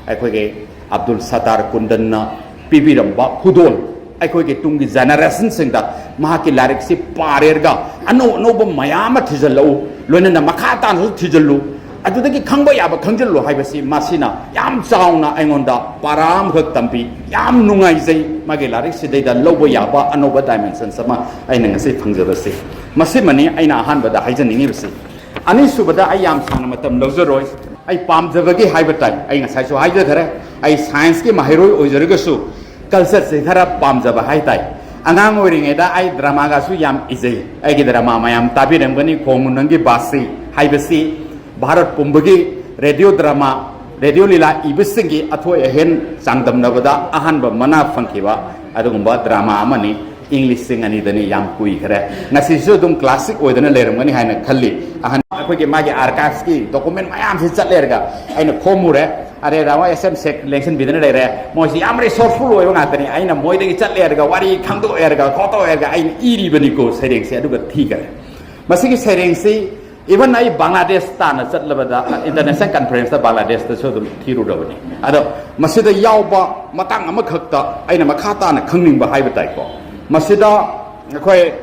ꯑꯩꯈꯣꯏꯒꯤ ꯑꯕꯗꯨꯜ ꯁꯠꯇꯥꯔ ꯀꯨꯟꯗꯟꯅ ꯄꯤꯕꯤꯔꯝꯕ ꯈꯨꯗꯣꯜ, ꯑꯩꯈꯣꯏꯒꯤ ꯇꯨꯡꯒꯤ generationꯁꯤꯡꯗ ꯃꯍꯥꯛꯀꯤ ꯂꯥꯏꯔꯤꯛꯁꯤ ꯄꯥꯔꯦꯔꯒ ꯑꯅꯧ ꯑꯅꯧꯕ ꯃꯌꯥꯝ ꯑꯃ ꯊꯤꯖꯤꯜꯂꯛꯎ, ꯂꯣꯏꯅꯅ ꯃꯈꯥ ꯇꯥꯅꯁꯨ ꯊꯤꯖꯤꯜꯂꯨ, ꯑꯗꯨꯗꯒꯤ ꯈꯪꯕ ꯌꯥꯕ ꯈꯪꯖꯤꯜꯂꯨ ꯍꯥꯏꯕꯁꯤ ꯃꯁꯤꯅ ꯌꯥꯝ ꯆꯥꯎꯅ ꯑꯩꯉꯣꯟꯗ ꯄꯥꯔꯥ ꯑꯃꯈꯛ ꯇꯝꯕꯤ꯫ ꯌꯥꯝ ꯅꯨꯡꯉꯥꯏꯖꯩ꯫ ꯃꯥꯒꯤ ꯂꯥꯏꯔꯤꯛꯁꯤꯗꯩꯗ ꯂꯧꯕ ꯌꯥꯕ ꯑꯅꯧꯕ dimensions ꯑꯃ ꯑꯩꯅ ꯉꯁꯤ ꯐꯪꯖꯕꯁꯤ꯫ ꯃꯁꯤꯃꯅꯤ ꯑꯩꯅ ꯑꯍꯥꯟꯕꯗ ꯍꯥꯏꯖꯅꯤꯡꯉꯤꯕꯁꯤ꯫ ꯑꯅꯤꯁꯨꯕꯗ ꯑꯩ ꯌꯥꯝ ꯁꯥꯡꯅ ꯃꯇꯝ ꯂꯧꯖꯔꯣꯏ꯫ ꯑꯩ ꯄꯥꯝꯖꯕꯒꯤ ꯍꯥꯏꯕ ꯇꯥꯏ꯫ ꯑꯩ ꯉꯁꯥꯏꯁꯨ ꯍꯥꯏꯖꯈꯔꯦ, ꯑꯩ scienceꯀꯤ ꯃꯍꯩꯔꯣꯏ ꯑꯣꯏꯖꯔꯒꯁꯨ cultureꯁꯦ ꯈꯔ ꯄꯥꯝꯖꯕ ꯍꯥꯏ ꯇꯥꯏ꯫ ꯑꯉꯥꯡ ꯑꯣꯏꯔꯤꯉꯩꯗ ꯑꯩ dramaꯒꯁꯨ ꯌꯥꯝ ꯏꯖꯩ꯫ ꯑꯩꯒꯤ drama ꯃꯌꯥꯝ ꯇꯥꯕꯤꯔꯝꯒꯅꯤ, ꯈꯣꯡꯉꯨ ꯅꯪꯒꯤ ꯕꯥꯁꯤ ꯍꯥꯏꯕꯁꯤ ꯚꯥꯔꯠ ꯄꯨꯝꯕꯒꯤ radio drama, radio ꯂꯤꯂꯥ ꯏꯕꯁꯤꯡꯒꯤ ꯑꯊꯣꯏ ꯑꯍꯦꯟ ꯆꯥꯡꯗꯝꯅꯕꯗ ꯑꯍꯥꯟꯕ ꯃꯅꯥ ꯐꯪꯈꯤꯕ ꯑꯗꯨꯒꯨꯝꯕ drama ꯑꯃꯅꯤ꯫ ꯏꯪ ꯂꯤꯁꯤꯡ ꯑꯅꯤꯗꯅꯤ, ꯌꯥꯝ ꯀꯨꯏꯈ꯭ꯔꯦ꯫ ꯉꯁꯤꯁꯨ ꯑꯗꯨꯝ classic ꯑꯣꯏꯗꯅ ꯂꯩꯔꯝꯒꯅꯤ ꯍꯥꯏꯅ ꯈꯜꯂꯤ꯫ ꯑꯍꯟ ꯑꯩꯈꯣꯏꯒꯤ ꯃꯥꯒꯤ archiveꯀꯤ document ꯃꯌꯥꯝꯁꯤ ꯆꯠꯂꯦꯔꯒ ꯑꯩꯅ ꯈꯣꯝꯃꯨꯔꯦ꯫ ꯑꯔꯦ ꯔꯥꯃ S M Seth ꯂꯦꯡꯁꯤꯟꯕꯤꯗꯅ ꯂꯩꯔꯦ꯫ ꯃꯣꯏꯁꯤ ꯌꯥꯝ resourceful ꯑꯣꯏꯕ ꯉꯥꯛꯇꯅꯤ꯫ ꯑꯩꯅ ꯃꯣꯏꯗꯒꯤ ꯆꯠꯂꯦꯔꯒ ꯋꯥꯔꯤ ꯈꯪꯗꯣꯛꯑꯦꯔꯒ ꯈꯣꯠꯇꯣꯛꯑꯦꯔꯒ ꯑꯩꯅ ꯏꯔꯤꯕꯅꯤꯀꯣ ꯁꯩꯔꯦꯡꯁꯦ꯫ ꯑꯗꯨꯒ ꯊꯤꯈꯔꯦ꯫ ꯃꯁꯤꯒꯤ ꯁꯩꯔꯦꯡꯁꯤ even ꯑꯩ ꯕꯪꯒ꯭ꯂꯥꯗꯦꯁ ꯇꯥꯟꯅ ꯆꯠꯂꯕꯗ, international conferenceꯇ ꯕꯪꯒ꯭ꯂꯥꯗꯦꯁꯇꯁꯨ ꯑꯗꯨꯝ ꯊꯤꯔꯨꯔꯕꯅꯤ꯫ ꯑꯗꯣ ꯃꯁꯤꯗ ꯌꯥꯎꯕ ꯃꯇꯥꯡ ꯑꯃꯈꯛꯇ ꯑꯩꯅ ꯃꯈꯥ ꯇꯥꯅ ꯈꯪꯅꯤꯡꯕ ꯍꯥꯏꯕ ꯇꯥꯏꯀꯣ꯫ ꯃꯁꯤꯗ ꯑꯩꯈꯣꯏ,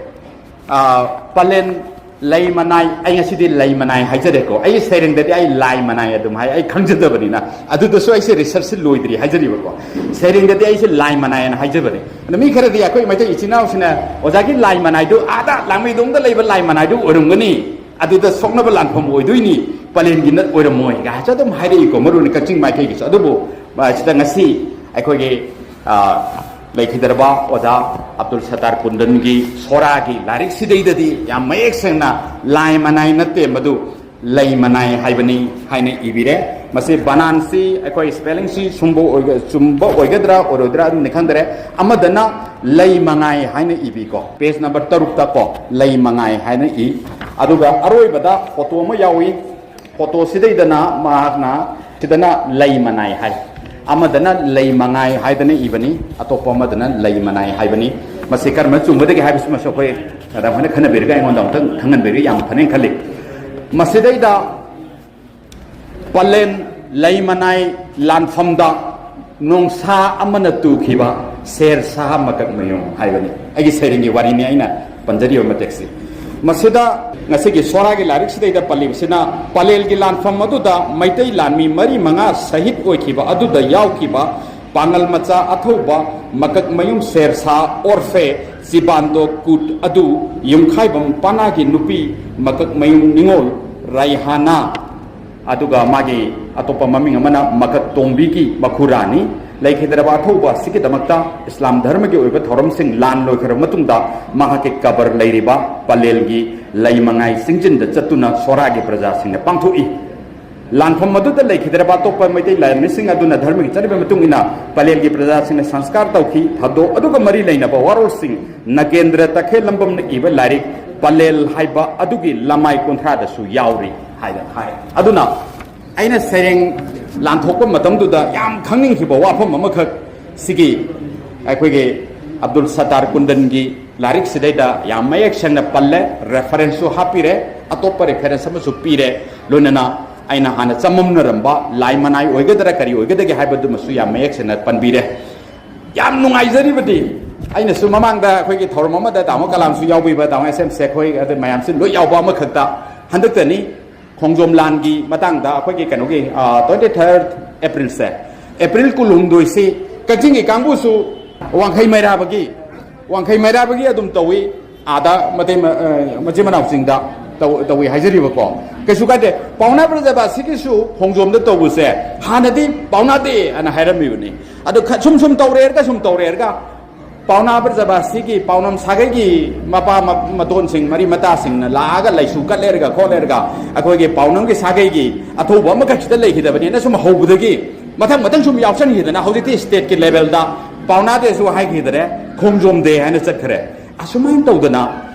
ꯑ, ꯄꯂꯦꯟ ꯂꯩ ꯃꯅꯥꯏ, ꯑꯩ ꯉꯁꯤꯗꯤ ꯂꯩ ꯃꯅꯥꯏ ꯍꯥꯏꯖꯔꯦꯀꯣ꯫ ꯑꯩ ꯁꯩꯔꯦꯡꯗꯗꯤ ꯑꯩ ꯂꯥꯏ ꯃꯅꯥꯏ ꯑꯗꯨꯝ ꯍꯥꯏ, ꯑꯩ ꯈꯪꯖꯗꯕꯅꯤꯅ꯫ ꯑꯗꯨꯗꯁꯨ ꯑꯩꯁꯦ ꯔꯤꯁꯔꯁꯁꯤ ꯂꯣꯏꯗ꯭ꯔꯤ ꯍꯥꯏꯖꯔꯤꯕꯀꯣ꯫ ꯁꯩꯔꯦꯡꯗꯗꯤ ꯑꯩꯁꯦ ꯂꯥꯏ ꯃꯅꯥꯏ ꯍꯥꯏꯅ ꯍꯥꯏꯖꯕꯅꯤ꯫ ꯑꯗꯣ ꯃꯤ ꯈꯔꯗꯤ ꯑꯩꯈꯣꯏ ꯃꯩꯇꯩ ꯏꯆꯤꯟ ꯏꯅꯥꯎꯁꯤꯅ, "ꯑꯣꯖꯥꯒꯤ ꯂꯥꯏ ꯃꯅꯥꯏꯗꯨ ꯑꯥꯗ ꯂꯥꯡꯃꯩꯗꯣꯡꯗ ꯂꯩꯕ ꯂꯥꯏ ꯃꯅꯥꯏꯗꯨ ꯑꯣꯏꯔꯝꯒꯅꯤ, ꯑꯗꯨꯗ ꯁꯣꯛꯅꯕ ꯂꯥꯟꯐꯝ ꯑꯣꯏꯗꯣꯏꯅꯤ, ꯄꯂꯦꯟꯒꯤ ꯅꯠ ꯑꯣꯏꯔꯝꯃꯣꯏ" ꯀꯥꯏꯁꯨ ꯑꯗꯨꯝ ꯍꯥꯏꯔꯛꯏꯀꯣ, ꯃꯔꯨ ꯑꯣꯏꯅ ꯀꯛꯆꯤꯡ ꯃꯥꯏꯀꯩꯒꯤꯁꯨ꯫ ꯑꯗꯨꯕꯨ, ꯑ, ꯁꯤꯗ ꯉꯁꯤ ꯑꯩꯈꯣꯏꯒꯤ, ꯑ, ꯂꯩꯈꯤꯗ꯭ꯔꯕ ꯑꯣꯖꯥ ꯑꯕꯗꯨꯜ ꯁꯠꯇꯥꯔ ꯀꯨꯟꯗꯟꯒꯤ ꯁꯣꯔꯥꯒꯤ ꯂꯥꯏꯔꯤꯛꯁꯤꯗꯩꯗꯗꯤ ꯌꯥꯝ ꯃꯌꯦꯛ ꯁꯦꯡꯅ ꯂꯥꯏ ꯃꯅꯥꯏ ꯅꯠꯇꯦ, ꯃꯗꯨ ꯂꯩ ꯃꯅꯥꯏ ꯍꯥꯏꯕꯅꯤ ꯍꯥꯏꯅ ꯏꯕꯤꯔꯦ꯫ ꯃꯁꯤ ꯕꯅꯥꯟꯁꯤ, ꯑꯩꯈꯣꯏ ꯁ꯭ꯄꯦꯂꯤꯡꯁꯤ ꯆꯨꯝꯕ ꯑꯣꯏꯒ-, ꯆꯨꯝꯕ ꯑꯣꯏꯒꯗ꯭ꯔꯥ ꯑꯣꯏꯔꯣꯏꯗ꯭ꯔꯥ ꯑꯗꯨꯝꯗꯤ ꯈꯪꯗꯔꯦ꯫ ꯑꯃꯗꯅ ꯂꯩ ꯃꯉꯥꯏ ꯍꯥꯏꯅ ꯏꯕꯤꯀꯣ, ꯄꯦꯖ ꯅꯝꯕꯔ ꯇꯔꯨꯛꯇ ꯀꯣ, ꯂꯩ ꯃꯉꯥꯏ ꯍꯥꯏꯅ ꯏ꯫ ꯑꯗꯨꯒ ꯑꯔꯣꯏꯕꯗ ꯐꯣꯇꯣ ꯑꯃ ꯌꯥꯎꯏ꯫ ꯐꯣꯇꯣꯁꯤꯗꯩꯗꯅ ꯃꯍꯥꯛꯅ ꯁꯤꯗꯅ ꯂꯩ ꯃꯅꯥꯏ ꯍꯥꯏ, ꯑꯃꯗꯅ ꯂꯩ ꯃꯉꯥꯏ ꯍꯥꯏꯗꯅ ꯏꯕꯅꯤ, ꯑꯇꯣꯞꯄ ꯑꯃꯗꯅ ꯂꯩ ꯃꯅꯥꯏ ꯍꯥꯏꯕꯅꯤ꯫ ꯃꯁꯤ ꯀꯔꯝꯕ ꯆꯨꯝꯒꯗꯒꯦ ꯍꯥꯏꯕꯁꯤꯃꯁꯨ ꯑꯩꯈꯣꯏ ꯃꯦꯗꯥꯝ ꯍꯣꯏꯅ ꯈꯟꯅꯕꯤꯔꯒ ꯑꯩꯉꯣꯟꯗ ꯑꯃꯨꯛꯇꯪ ꯈꯪꯍꯟꯕꯤꯔꯒ ꯌꯥꯝ ꯐꯅꯦꯅ ꯈꯜꯂꯤ꯫ ꯃꯁꯤꯗꯩꯗ ꯄꯂꯦꯟ ꯂꯩ ꯃꯅꯥꯏ ꯂꯥꯟꯐꯝꯗ ꯅꯣꯡꯁꯥ ꯑꯃꯅ ꯇꯨꯈꯤꯕ ꯁꯦꯔ ꯁꯥꯍ ꯃꯀꯛ ꯃꯌꯨꯝ ꯍꯥꯏꯕꯅꯤ꯫ ꯑꯩꯒꯤ ꯁꯩꯔꯦꯡꯒꯤ ꯋꯥꯔꯤꯅꯤ ꯑꯩꯅ ꯄꯟꯖꯔꯤꯕ ꯃꯇꯦꯛꯁꯤ꯫ ꯃꯁꯤꯗ ꯉꯁꯤꯒꯤ ꯁꯣꯔꯥꯒꯤ ꯂꯥꯏꯔꯤꯛꯁꯤꯗꯩꯗ ꯄꯜꯂꯤꯕꯁꯤꯅ ꯄꯂꯦꯜꯒꯤ ꯂꯥꯟꯐꯝ ꯑꯗꯨꯗ ꯃꯩꯇꯩ ꯂꯥꯟꯃꯤ ꯃꯔꯤ ꯃꯉꯥ ꯁꯍꯤꯗ ꯑꯣꯏꯈꯤꯕ ꯑꯗꯨꯗ ꯌꯥꯎꯈꯤꯕ ꯄꯥꯉꯜ ꯃꯆꯥ ꯑꯊꯧꯕ ꯃꯀꯛ ꯃꯌꯨꯝ ꯁꯦꯔ ꯁꯥꯍ ꯑꯣꯔꯐꯦ ꯆꯤꯕꯥꯟꯗꯣ ꯀꯨꯠ ꯑꯗꯨ ꯌꯨꯝꯈꯥꯏꯕꯝ ꯄꯅꯥꯒꯤ ꯅꯨꯄꯤ ꯃꯀꯛ ꯃꯌꯨꯝ ꯅꯤꯉꯣꯜ ꯔꯥꯏꯍꯥꯅꯥ, ꯑꯗꯨꯒ ꯃꯥꯒꯤ ꯑꯇꯣꯞꯄ ꯃꯃꯤꯡ ꯑꯃꯅ ꯃꯀꯛ ꯇꯣꯡꯕꯤꯒꯤ ꯃꯈꯨꯔꯥꯅꯤ꯫ ꯂꯩꯈꯤꯗ꯭ꯔꯕ ꯑꯊꯧꯕ ꯑꯁꯤꯒꯤꯗꯃꯛꯇ ꯏꯁꯂꯥꯝ ꯙꯔꯃꯒꯤ ꯑꯣꯏꯕ ꯊꯧꯔꯝꯁꯤꯡ ꯂꯥꯟ ꯂꯣꯏꯈ꯭ꯔꯕ ꯃꯇꯨꯡꯗ ꯃꯍꯥꯛꯀꯤ ꯀꯕꯔ ꯂꯩꯔꯤꯕ ꯄꯂꯦꯜꯒꯤ ꯂꯩꯃꯉꯥꯏ ꯆꯤꯡꯖꯤꯟꯗ ꯆꯠꯇꯨꯅ ꯁꯣꯔꯥꯒꯤ ꯄ꯭ꯔꯖꯥꯁꯤꯡꯅ ꯄꯥꯡꯊꯣꯛꯏ꯫ ꯂꯥꯟꯐꯝ ꯑꯗꯨꯗ ꯂꯩꯈꯤꯗ꯭ꯔꯕ ꯑꯇꯣꯞꯄ ꯃꯩꯇꯩ ꯂꯥꯟꯃꯤꯁꯤꯡ ꯑꯗꯨꯅ ꯙꯔꯃꯒꯤ ꯆꯠꯅꯕꯤ ꯃꯇꯨꯡ ꯏꯟꯅ ꯄꯂꯦꯜꯒꯤ ꯄ꯭ꯔꯖꯥꯁꯤꯡꯅ ꯁꯪꯁꯀꯥꯔ ꯇꯧꯈꯤ꯫ ꯊꯧꯗꯣꯛ ꯑꯗꯨꯒ ꯃꯔꯤ ꯂꯩꯅꯕ ꯋꯥꯔꯣꯜꯁꯤꯡ ꯅꯒꯦꯟꯗ꯭ꯔ ꯇꯈꯦꯜꯂꯝꯕꯝꯅ ꯏꯕ ꯂꯥꯏꯔꯤꯛ ꯄꯂꯦꯜ ꯍꯥꯏꯕ ꯑꯗꯨꯒꯤ ꯂꯃꯥꯏ ꯀꯨꯟꯊ꯭ꯔꯥꯗꯁꯨ ꯌꯥꯎꯔꯤ ꯍꯥꯏꯅ ꯍꯥꯏ꯫ ꯑꯗꯨꯅ ꯑꯩꯅ ꯁꯩꯔꯦꯡ ꯂꯥꯟꯊꯣꯛꯄ ꯃꯇꯝꯗꯨꯗ ꯌꯥꯝ ꯈꯪꯅꯤꯡꯈꯤꯕ ꯋꯥꯐꯝ ꯑꯃꯈꯛ ꯁꯤꯒꯤ ꯑꯩꯈꯣꯏꯒꯤ ꯑꯕꯗꯨꯜ ꯁꯠꯇꯥꯔ ꯀꯨꯟꯗꯟꯒꯤ ꯂꯥꯏꯔꯤꯛꯁꯤꯗꯩꯗ ꯌꯥꯝ ꯃꯌꯦꯛ ꯁꯦꯡꯅ ꯄꯜꯂꯦ, ꯔꯦꯐꯔꯦꯟꯁꯁꯨ ꯍꯥꯞꯄꯤꯔꯦ, ꯑꯇꯣꯞꯄ ꯔꯦꯐꯔꯦꯟꯁ ꯑꯃꯁꯨ ꯄꯤꯔꯦ, ꯂꯣꯏꯅꯅ ꯑꯩꯅ ꯍꯥꯟꯅ ꯆꯃꯝꯅꯔꯝꯕ ꯂꯥꯏ ꯃꯅꯥꯏ ꯑꯣꯏꯒꯗ꯭ꯔꯥ ꯀꯔꯤ ꯑꯣꯏꯒꯗꯒꯦ ꯍꯥꯏꯕꯗꯨꯃꯁꯨ ꯌꯥꯝ ꯃꯌꯦꯛ ꯁꯦꯡꯅ ꯄꯟꯕꯤꯔꯦ꯫ ꯌꯥꯝ ꯅꯨꯡꯉꯥꯏꯖꯔꯤꯕꯗꯤ ꯑꯩꯅꯁꯨ ꯃꯃꯥꯡꯗ ꯑꯩꯈꯣꯏꯒꯤ ꯊꯧꯔꯝ ꯑꯃꯗ ꯇꯥꯃꯣ ꯀꯂꯥꯝꯁꯨ ꯌꯥꯎꯕꯤꯕ, ꯇꯥꯃꯣ ꯑꯦꯁ ꯑꯦꯝ ꯁꯦꯈꯣꯏ, ꯑꯗꯨ ꯃꯌꯥꯝꯁꯤ ꯂꯣꯏ ꯌꯥꯎꯕ ꯑꯃꯈꯛꯇ, ꯍꯟꯗꯛꯇꯅꯤ ꯈꯣꯡꯖꯣꯝ ꯂꯥꯟꯒꯤ ꯃꯇꯥꯡꯗ ꯑꯩꯈꯣꯏꯒꯤ ꯀꯩꯅꯣꯒꯤ, twenty third April ꯁꯦ, ꯑꯦꯄ꯭ꯔꯤꯜ ꯀꯨꯟꯍꯨꯝꯗꯣꯏꯁꯤ ꯀꯛꯆꯤꯡꯒꯤ ꯀꯥꯡꯕꯨꯁꯨ ꯋꯥꯡꯈꯩ ꯃꯩꯔꯥꯕꯒꯤ, ꯋꯥꯡꯈꯩ ꯃꯩꯔꯥꯕꯒꯤ ꯑꯗꯨꯝ ꯇꯧꯏ, ꯑꯥꯗ ꯃꯇꯩ ꯃ-, ꯑ, ꯃꯆꯤꯟ ꯃꯅꯥꯎꯁꯤꯡꯗ ꯇꯧ-, ꯇꯧꯏ ꯍꯥꯏꯖꯔꯤꯕꯀꯣ꯫ ꯀꯩꯁꯨ ꯀꯥꯏꯗꯦ꯫ ꯄꯥꯎꯅꯥ ꯕ꯭ꯔꯖꯕꯥꯁꯤꯒꯤꯁꯨ ꯈꯣꯡꯖꯣꯝꯗ ꯇꯧꯕꯁꯦ ꯍꯥꯟꯅꯗꯤ ꯄꯥꯎꯅꯥꯗꯦ ꯑꯅ ꯍꯥꯏꯔꯝꯃꯤꯕꯅꯤ꯫ ꯑꯗꯣ ꯈ-, ꯁꯨꯝ ꯁꯨꯝ ꯇꯧꯔꯦꯔꯒ, ꯁꯨꯝ ꯇꯧꯔꯦꯔꯒ ꯄꯥꯎꯅꯥ ꯕ꯭ꯔꯖꯕꯥꯁꯤꯒꯤ ꯄꯥꯎꯅꯝ ꯁꯥꯒꯩꯒꯤ ꯃꯄꯥ ꯃ-, ꯃꯇꯣꯟꯁꯤꯡ, ꯃꯔꯤ ꯃꯇꯥꯁꯤꯡꯅ ꯂꯥꯛꯑꯒ ꯂꯩꯁꯨ ꯀꯠꯂꯦꯔꯒ ꯈꯣꯠꯂꯦꯔꯒ ꯑꯩꯈꯣꯏꯒꯤ ꯄꯥꯎꯅꯝꯒꯤ ꯁꯥꯒꯩꯒꯤ ꯑꯊꯧꯕ ꯑꯃꯈꯛꯁꯤꯗ ꯂꯩꯈꯤꯗꯕꯅꯤꯅ ꯁꯨꯝ ꯍꯧꯕꯗꯒꯤ ꯃꯊꯪ ꯃꯊꯪ ꯁꯨꯝ ꯌꯥꯎꯁꯟꯈꯤꯗꯅ ꯍꯧꯖꯤꯛꯇꯤ ꯁ꯭ꯇꯦꯠꯀꯤ ꯂꯦꯚꯦꯜꯗ ꯄꯥꯎꯅꯥꯗꯦꯁꯨ ꯍꯥꯏꯈꯤꯗ꯭ꯔꯦ, ꯈꯣꯡꯖꯣꯝꯗꯦ ꯍꯥꯏꯅ ꯆꯠꯈ꯭ꯔꯦ꯫ ꯑꯁꯨꯃꯥꯏꯅ ꯇꯧꯗꯅ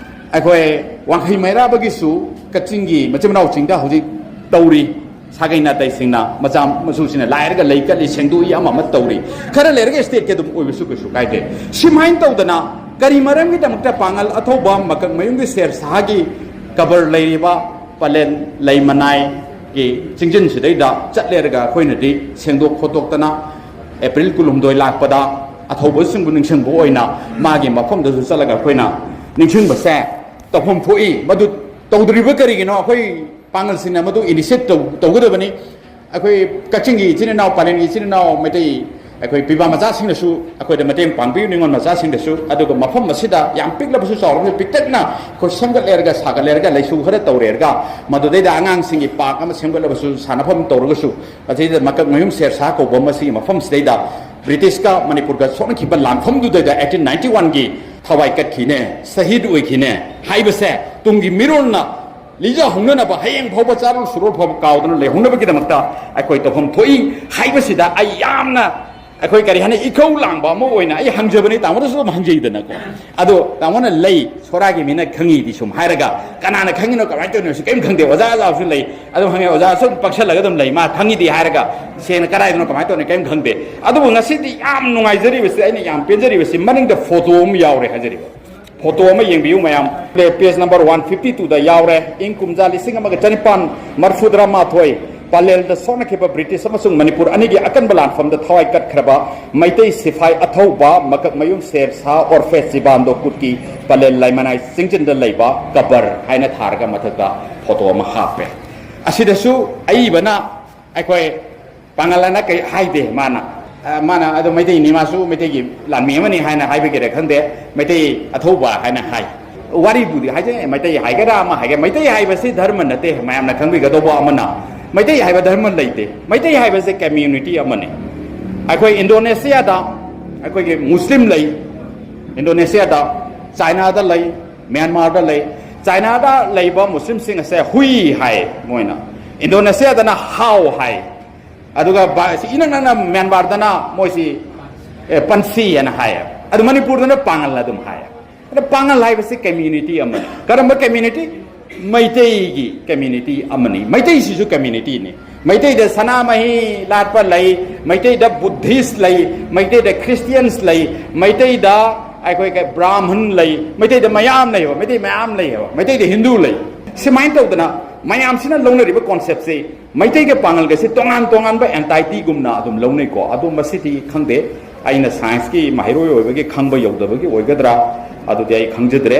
ꯑꯩꯈꯣꯏ ꯋꯥꯡꯈꯩ ꯃꯩꯔꯥꯕꯒꯤꯁꯨ ꯀꯛꯆꯤꯡꯒꯤ ꯃꯆꯤꯟ ꯃꯅꯥꯎꯁꯤꯡꯗ ꯍꯧꯖꯤꯛ ꯇꯧꯔꯤ꯫ ꯁꯥꯒꯩ ꯅꯥꯇꯩꯁꯤꯡꯅ ꯃꯆꯥ ꯃꯁꯨꯁꯤꯡꯅ ꯂꯥꯏꯔꯒ ꯂꯩ ꯀꯠꯂꯤ, ꯁꯦꯡꯗꯣꯛꯏ, ꯑꯃ ꯑꯃ ꯇꯧꯔꯤ꯫ ꯈꯔ ꯂꯩꯔꯒ ꯁ꯭ꯇꯦꯠꯀꯤ ꯑꯗꯨꯝ ꯑꯣꯏꯕꯁꯨ ꯀꯩꯁꯨ ꯀꯥꯏꯗꯦ꯫ ꯁꯤꯃꯥꯏꯅ ꯇꯧꯗꯅ ꯀꯔꯤ ꯃꯔꯝꯒꯤꯗꯃꯛꯇ ꯄꯥꯡꯒꯜ ꯑꯊꯧꯕ ꯃꯀꯛ ꯃꯌꯨꯝꯒꯤ ꯁꯦꯔ ꯁꯍꯥꯒꯤ ꯀꯕꯔ ꯂꯩꯔꯤꯕ ꯄꯂꯦꯟ ꯂꯩ ꯃꯅꯥꯏꯒꯤ ꯆꯤꯡꯖꯤꯟꯁꯤꯗꯩꯗ ꯆꯠꯂꯦꯔꯒ ꯑꯩꯈꯣꯏꯅꯗꯤ ꯁꯦꯡꯗꯣꯛ ꯈꯣꯠꯇꯣꯛꯇꯅ ꯑꯦꯄ꯭ꯔꯤꯜ ꯀꯨꯟꯍꯨꯝꯗꯣꯏ ꯂꯥꯛꯄꯗ ꯑꯊꯧꯕꯁꯤꯡꯕꯨ ꯅꯤꯡꯁꯤꯡꯕ ꯑꯣꯏꯅ ꯃꯥꯒꯤ ꯃꯐꯝꯗꯁꯨ ꯆꯠꯂꯒ ꯑꯩꯈꯣꯏꯅ ꯅꯤꯡꯁꯤꯡꯕꯁꯦ ꯇꯧꯐꯝ ꯊꯣꯛꯏ꯫ ꯃꯗꯨ ꯇꯧꯗ꯭ꯔꯤꯕ ꯀꯔꯤꯒꯤꯅꯣ? ꯑꯩꯈꯣꯏ ꯄꯥꯡꯒꯜꯁꯤꯡꯅ ꯃꯗꯨ ꯏꯅꯤꯁꯤꯌꯦꯠ ꯇꯧ-, ꯇꯧꯒꯗꯕꯅꯤ꯫ ꯑꯩꯈꯣꯏ ꯀꯛꯆꯤꯡꯒꯤ ꯏꯆꯤꯟ ꯏꯅꯥꯎ, ꯄꯂꯦꯟꯒꯤ ꯏꯆꯤꯟ ꯏꯅꯥꯎ ꯃꯩꯇꯩ ꯑꯩꯈꯣꯏ ꯄꯤꯕꯥ ꯃꯆꯥꯁꯤꯡꯅꯁꯨ ꯑꯩꯈꯣꯏꯗ ꯃꯇꯦꯡ ꯄꯥꯡꯕꯤꯌꯨ, ꯅꯤꯉꯣꯜ ꯃꯆꯥꯁꯤꯡꯗꯁꯨ꯫ ꯑꯗꯨꯒ ꯃꯐꯝ ꯑꯁꯤꯗ ꯌꯥꯝ ꯄꯤꯛꯂꯕꯁꯨ ꯆꯥꯎꯔꯕꯁꯨ ꯄꯤꯛꯇꯛꯅ ꯑꯩꯈꯣꯏ ꯁꯦꯝꯒꯠꯂꯦꯔꯒ, ꯁꯥꯒꯠꯂꯦꯔꯒ, ꯂꯩꯁꯨ ꯈꯔ ꯇꯧꯔꯦꯔꯒ, ꯃꯗꯨꯗꯩꯗ ꯑꯉꯥꯡꯁꯤꯡꯒꯤ ꯄꯥꯔꯛ ꯑꯃ ꯁꯦꯝꯒꯠꯂꯕꯁꯨ, ꯁꯥꯟꯅꯐꯝ ꯇꯧꯔꯒꯁꯨ, ꯑꯁꯤꯗ ꯃꯀꯛ ꯃꯌꯨꯝ ꯁꯦꯔ ꯁꯥ ꯀꯧꯕ ꯃꯁꯤꯒꯤ ꯃꯐꯝꯁꯤꯗꯩꯗ ꯕ꯭ꯔꯤꯇꯤꯁꯀ ꯃꯅꯤꯄꯨꯔꯒ ꯁꯣꯛꯅꯈꯤꯕ ꯂꯥꯟꯐꯝꯗꯨꯗꯩꯗ eighteen ninety one ꯒꯤ ꯊꯋꯥꯏ ꯀꯠꯈꯤꯅꯦ, ꯁꯍꯤꯗ ꯑꯣꯏꯈꯤꯅꯦ ꯍꯥꯏꯕꯁꯦ ꯇꯨꯡꯒꯤ ꯃꯤꯔꯣꯜꯅ ꯂꯤꯖꯍꯧꯅꯅꯕ, ꯍꯌꯦꯡ ꯐꯥꯎꯕ ꯆꯥꯔꯣꯜ ꯁꯨꯔꯣꯜ ꯐꯥꯎꯕ ꯀꯥꯎꯗꯅ ꯂꯩꯍꯧꯅꯕꯒꯤꯗꯃꯛꯇ ꯑꯩꯈꯣꯏ ꯇꯧꯐꯝ ꯊꯣꯛꯏ ꯍꯥꯏꯕꯁꯤꯗ ꯑꯩ ꯌꯥꯝꯅ, ꯑꯩꯈꯣꯏ ꯀꯔꯤ ꯍꯥꯏꯅꯤ, ꯏꯈꯧ ꯂꯥꯡꯕ ꯑꯃ ꯑꯣꯏꯅ ꯑꯩ ꯍꯪꯖꯕꯅꯤ, ꯇꯥꯃꯣꯗꯁꯨ ꯑꯗꯨꯝ ꯍꯪꯖꯩꯗꯅꯀꯣ꯫ ꯑꯗꯣ ꯇꯥꯃꯣꯅ ꯂꯩ, ꯁꯣꯔꯥꯒꯤ ꯃꯤꯅ ꯈꯪꯉꯤꯗꯤ ꯁꯨꯝ ꯍꯥꯏꯔꯒ, ꯀꯅꯥꯅ ꯈꯪꯉꯤꯅꯣ, ꯀꯃꯥꯏꯅ ꯇꯧꯔꯤꯅꯣ, ꯁꯤ ꯀꯔꯤꯝ ꯈꯪꯗꯦ, ꯑꯣꯖꯥ ꯑꯣꯖꯥꯁꯨ ꯂꯩ꯫ ꯑꯗꯨꯝ ꯍꯪꯉꯦ, ꯑꯣꯖꯥ ꯁꯨꯝ ꯄꯛꯁꯜꯂꯒ ꯑꯗꯨꯝ ꯂꯩ, ꯃꯥ ꯈꯪꯉꯤꯗꯤ ꯍꯥꯏꯔꯒ, ꯁꯦꯡꯅ ꯀꯗꯥꯏꯗꯅꯣ, ꯀꯃꯥꯏꯅ ꯇꯧꯔꯤꯅꯣ, ꯀꯔꯤꯝ ꯈꯪꯗꯦ꯫ ꯑꯗꯨꯕꯨ ꯉꯁꯤꯗꯤ ꯌꯥꯝ ꯅꯨꯡꯉꯥꯏꯖꯔꯤꯕꯁꯤ, ꯑꯩꯅ ꯌꯥꯝ ꯄꯦꯟꯖꯔꯤꯕꯁꯤ, ꯃꯅꯤꯡꯗ ꯐꯣꯇꯣ ꯑꯃ ꯌꯥꯎꯔꯦ ꯍꯥꯏꯖꯔꯤꯕ꯫ ꯐꯣꯇꯣ ꯑꯃ ꯌꯦꯡꯕꯤꯌꯨ ꯃꯌꯥꯝ꯫ ꯄꯦꯖ ꯅꯝꯕꯔ ꯋꯥꯟ ꯐꯤꯐꯇꯤ ꯇꯨꯗ ꯌꯥꯎꯔꯦ꯫ ꯏꯪ ꯀꯨꯝꯖꯥ ꯂꯤꯁꯤꯡ ꯑꯃꯒ ꯆꯅꯤꯄꯥꯟ ꯃꯔꯐꯨꯇꯔꯥ ꯃꯥꯊꯣꯏ, ꯄꯂꯦꯜꯗ ꯁꯣꯛꯅꯈꯤꯕ ꯕ꯭ꯔꯤꯇꯤꯁ ꯑꯃꯁꯨꯡ ꯃꯅꯤꯄꯨꯔ ꯑꯅꯤꯒꯤ ꯑꯀꯟꯕ ꯂꯥꯟꯐꯝꯗ ꯊꯋꯥꯏ ꯀꯠꯈ꯭ꯔꯕ ꯃꯩꯇꯩ ꯁꯤꯐꯥꯏ ꯑꯊꯧꯕ ꯃꯀꯛꯃꯌꯨꯝ ꯁꯦꯔ ꯁꯥꯍ ꯑꯣꯔꯐꯦ ꯖꯤꯕꯥꯟꯗꯣ ꯀꯨꯠꯀꯤ ꯄꯂꯦꯜ ꯂꯩꯃꯅꯥꯏ ꯆꯤꯡꯖꯤꯟꯗ ꯂꯩꯕ ꯀꯕꯔ ꯍꯥꯏꯅ ꯊꯥꯔꯒ ꯃꯊꯛꯇ ꯐꯣꯇꯣ ꯑꯃ ꯍꯥꯞꯄꯦ꯫ ꯑꯁꯤꯗꯁꯨ ꯑꯏꯕꯅ ꯑꯩꯈꯣꯏ ꯄꯥꯡꯒꯜ ꯑꯅ ꯀꯩ ꯍꯥꯏꯗꯦ꯫ ꯃꯥꯅ ꯑ, ꯃꯥꯅ ꯑꯗꯣ ꯃꯩꯇꯩꯅꯤ, ꯃꯥꯁꯨ ꯃꯩꯇꯩꯒꯤ ꯂꯥꯟꯃꯤ ꯑꯃꯅꯤ ꯍꯥꯏꯅ ꯍꯥꯏꯕꯒꯤꯔ ꯈꯪꯗꯦ, ꯃꯩꯇꯩ ꯑꯊꯧꯕ ꯍꯥꯏꯅ ꯍꯥꯏ꯫ ꯋꯥꯔꯤꯕꯨꯗꯤ ꯍꯥꯏꯖꯩ, ꯃꯩꯇꯩ ꯍꯥꯏꯒꯦꯔꯥ ꯑꯃ ꯍꯥꯏꯒꯦꯔꯥ, ꯃꯩꯇꯩ ꯍꯥꯏꯕꯁꯤ ꯙꯔꯃ ꯅꯠꯇꯦ꯫ ꯃꯌꯥꯝꯅ ꯈꯪꯕꯤꯒꯗꯧꯕ ꯑꯃꯅ, ꯃꯩꯇꯩ ꯍꯥꯏꯕ ꯙꯔꯃ ꯂꯩꯇꯦ꯫ ꯃꯩꯇꯩ ꯍꯥꯏꯕꯁꯦ ꯀꯝꯃ꯭ꯌꯨꯅꯤꯇꯤ ꯑꯃꯅꯤ꯫ ꯑꯩꯈꯣꯏ ꯏꯟꯗꯣꯅꯦꯁꯤꯌꯥꯗ ꯑꯩꯈꯣꯏꯒꯤ ꯃꯨꯁꯂꯤꯝ ꯂꯩ, ꯏꯟꯗꯣꯅꯦꯁꯤꯌꯥꯗ, ꯆꯥꯏꯅꯥꯗ ꯂꯩ, ꯃ꯭ꯌꯥꯟꯃꯥꯔꯗ ꯂꯩ꯫ ꯆꯥꯏꯅꯥꯗ ꯂꯩꯕ ꯃꯨꯁꯂꯤꯝꯁꯤꯡ ꯑꯁꯦ ꯍꯨꯏ ꯍꯥꯏ ꯃꯣꯏꯅ, ꯏꯟꯗꯣꯅꯦꯁꯤꯌꯥꯗꯅ ꯍꯥꯎ ꯍꯥꯏ, ꯑꯗꯨꯒ ꯕ-, ꯁꯤ ꯏꯅꯛ ꯅꯛꯅ ꯃ꯭ꯌꯥꯟꯃꯥꯔꯗꯅ ꯃꯣꯏꯁꯤ, ꯑꯦ, ꯄꯟꯁꯤ ꯍꯥꯏꯅ ꯍꯥꯏꯌꯦ꯫ ꯑꯗꯨ ꯃꯅꯤꯄꯨꯔꯗꯅ ꯄꯥꯉꯜ ꯑꯗꯨꯝ ꯍꯥꯏꯌꯦ꯫ ꯑꯗ ꯄꯥꯉꯜ ꯍꯥꯏꯕꯁꯤ ꯀꯝꯃ꯭ꯌꯨꯅꯤꯇꯤ ꯑꯃꯅꯤ꯫ ꯀꯔꯝꯕ ꯀꯝꯃ꯭ꯌꯨꯅꯤꯇꯤ? ꯃꯩꯇꯩꯒꯤ ꯀꯝꯃ꯭ꯌꯨꯅꯤꯇꯤ ꯑꯃꯅꯤ꯫ ꯃꯩꯇꯩꯁꯤꯁꯨ ꯀꯝꯃ꯭ꯌꯨꯅꯤꯇꯤꯅꯤ꯫ ꯃꯩꯇꯩꯗ ꯁꯅꯥꯃꯍꯤ ꯂꯥꯠꯄ ꯂꯩ, ꯃꯩꯇꯩꯗ ꯕꯨꯗꯙꯤꯁ ꯂꯩ, ꯃꯩꯇꯩꯗ ꯈ꯭ꯔꯤꯁꯇꯤꯌꯟꯁ ꯂꯩ, ꯃꯩꯇꯩꯗ ꯑꯩꯈꯣꯏꯒꯤ ꯕ꯭ꯔꯥꯍꯃꯟ ꯂꯩ, ꯃꯩꯇꯩꯗ ꯃꯌꯥꯝ ꯂꯩꯌꯦꯕ, ꯃꯩꯇꯩ ꯃꯌꯥꯝ ꯂꯩꯌꯦꯕ, ꯃꯩꯇꯩꯗ ꯍꯤꯟꯗꯨ ꯂꯩ꯫ ꯁꯨꯃꯥꯏꯅ ꯇꯧꯗꯅ ꯃꯌꯥꯝꯁꯤꯅ ꯂꯧꯅꯔꯤꯕ ꯀꯣꯟꯁꯦꯞꯁꯦ ꯃꯩꯇꯩꯒ ꯄꯥꯉꯜꯒꯁꯦ ꯇꯣꯉꯥꯟ ꯇꯣꯉꯥꯟꯕ ꯑꯦꯟꯇꯥꯏꯇꯤꯒꯨꯝꯅ ꯑꯗꯨꯝ ꯂꯧꯅꯩꯀꯣ꯫ ꯑꯗꯣ ꯃꯁꯤꯗꯤ ꯈꯪꯗꯦ, ꯑꯩꯅ ꯁꯥꯏꯟꯁꯀꯤ ꯃꯍꯩꯔꯣꯏ ꯑꯣꯏꯕꯒꯤ ꯈꯪꯕ ꯌꯧꯗꯕꯒꯤ ꯑꯣꯏꯒꯗ꯭ꯔꯥ, ꯑꯗꯨꯗꯤ ꯑꯩ ꯈꯪꯖꯗ꯭ꯔꯦ꯫